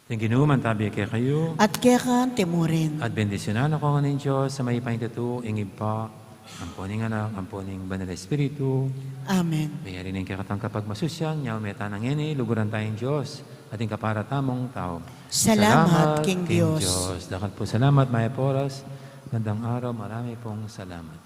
Ing Ginu mantabi kekayu. At keka antimo rin. At bendisyunan na kayu ngan ning Dios a mayupaya king tutu, ing Ibpa, ampo ning Anak, ampo ning Banal Espiritu. Amen. Mayari ning kekatang kapagmasusyan, nyaman tana ngeni, luguran taya ing Dios, at ing kapara tamung tau. Salamat king Dios. Dakal pung salamat, mayap a oras, magandang araw, marami pong salamat.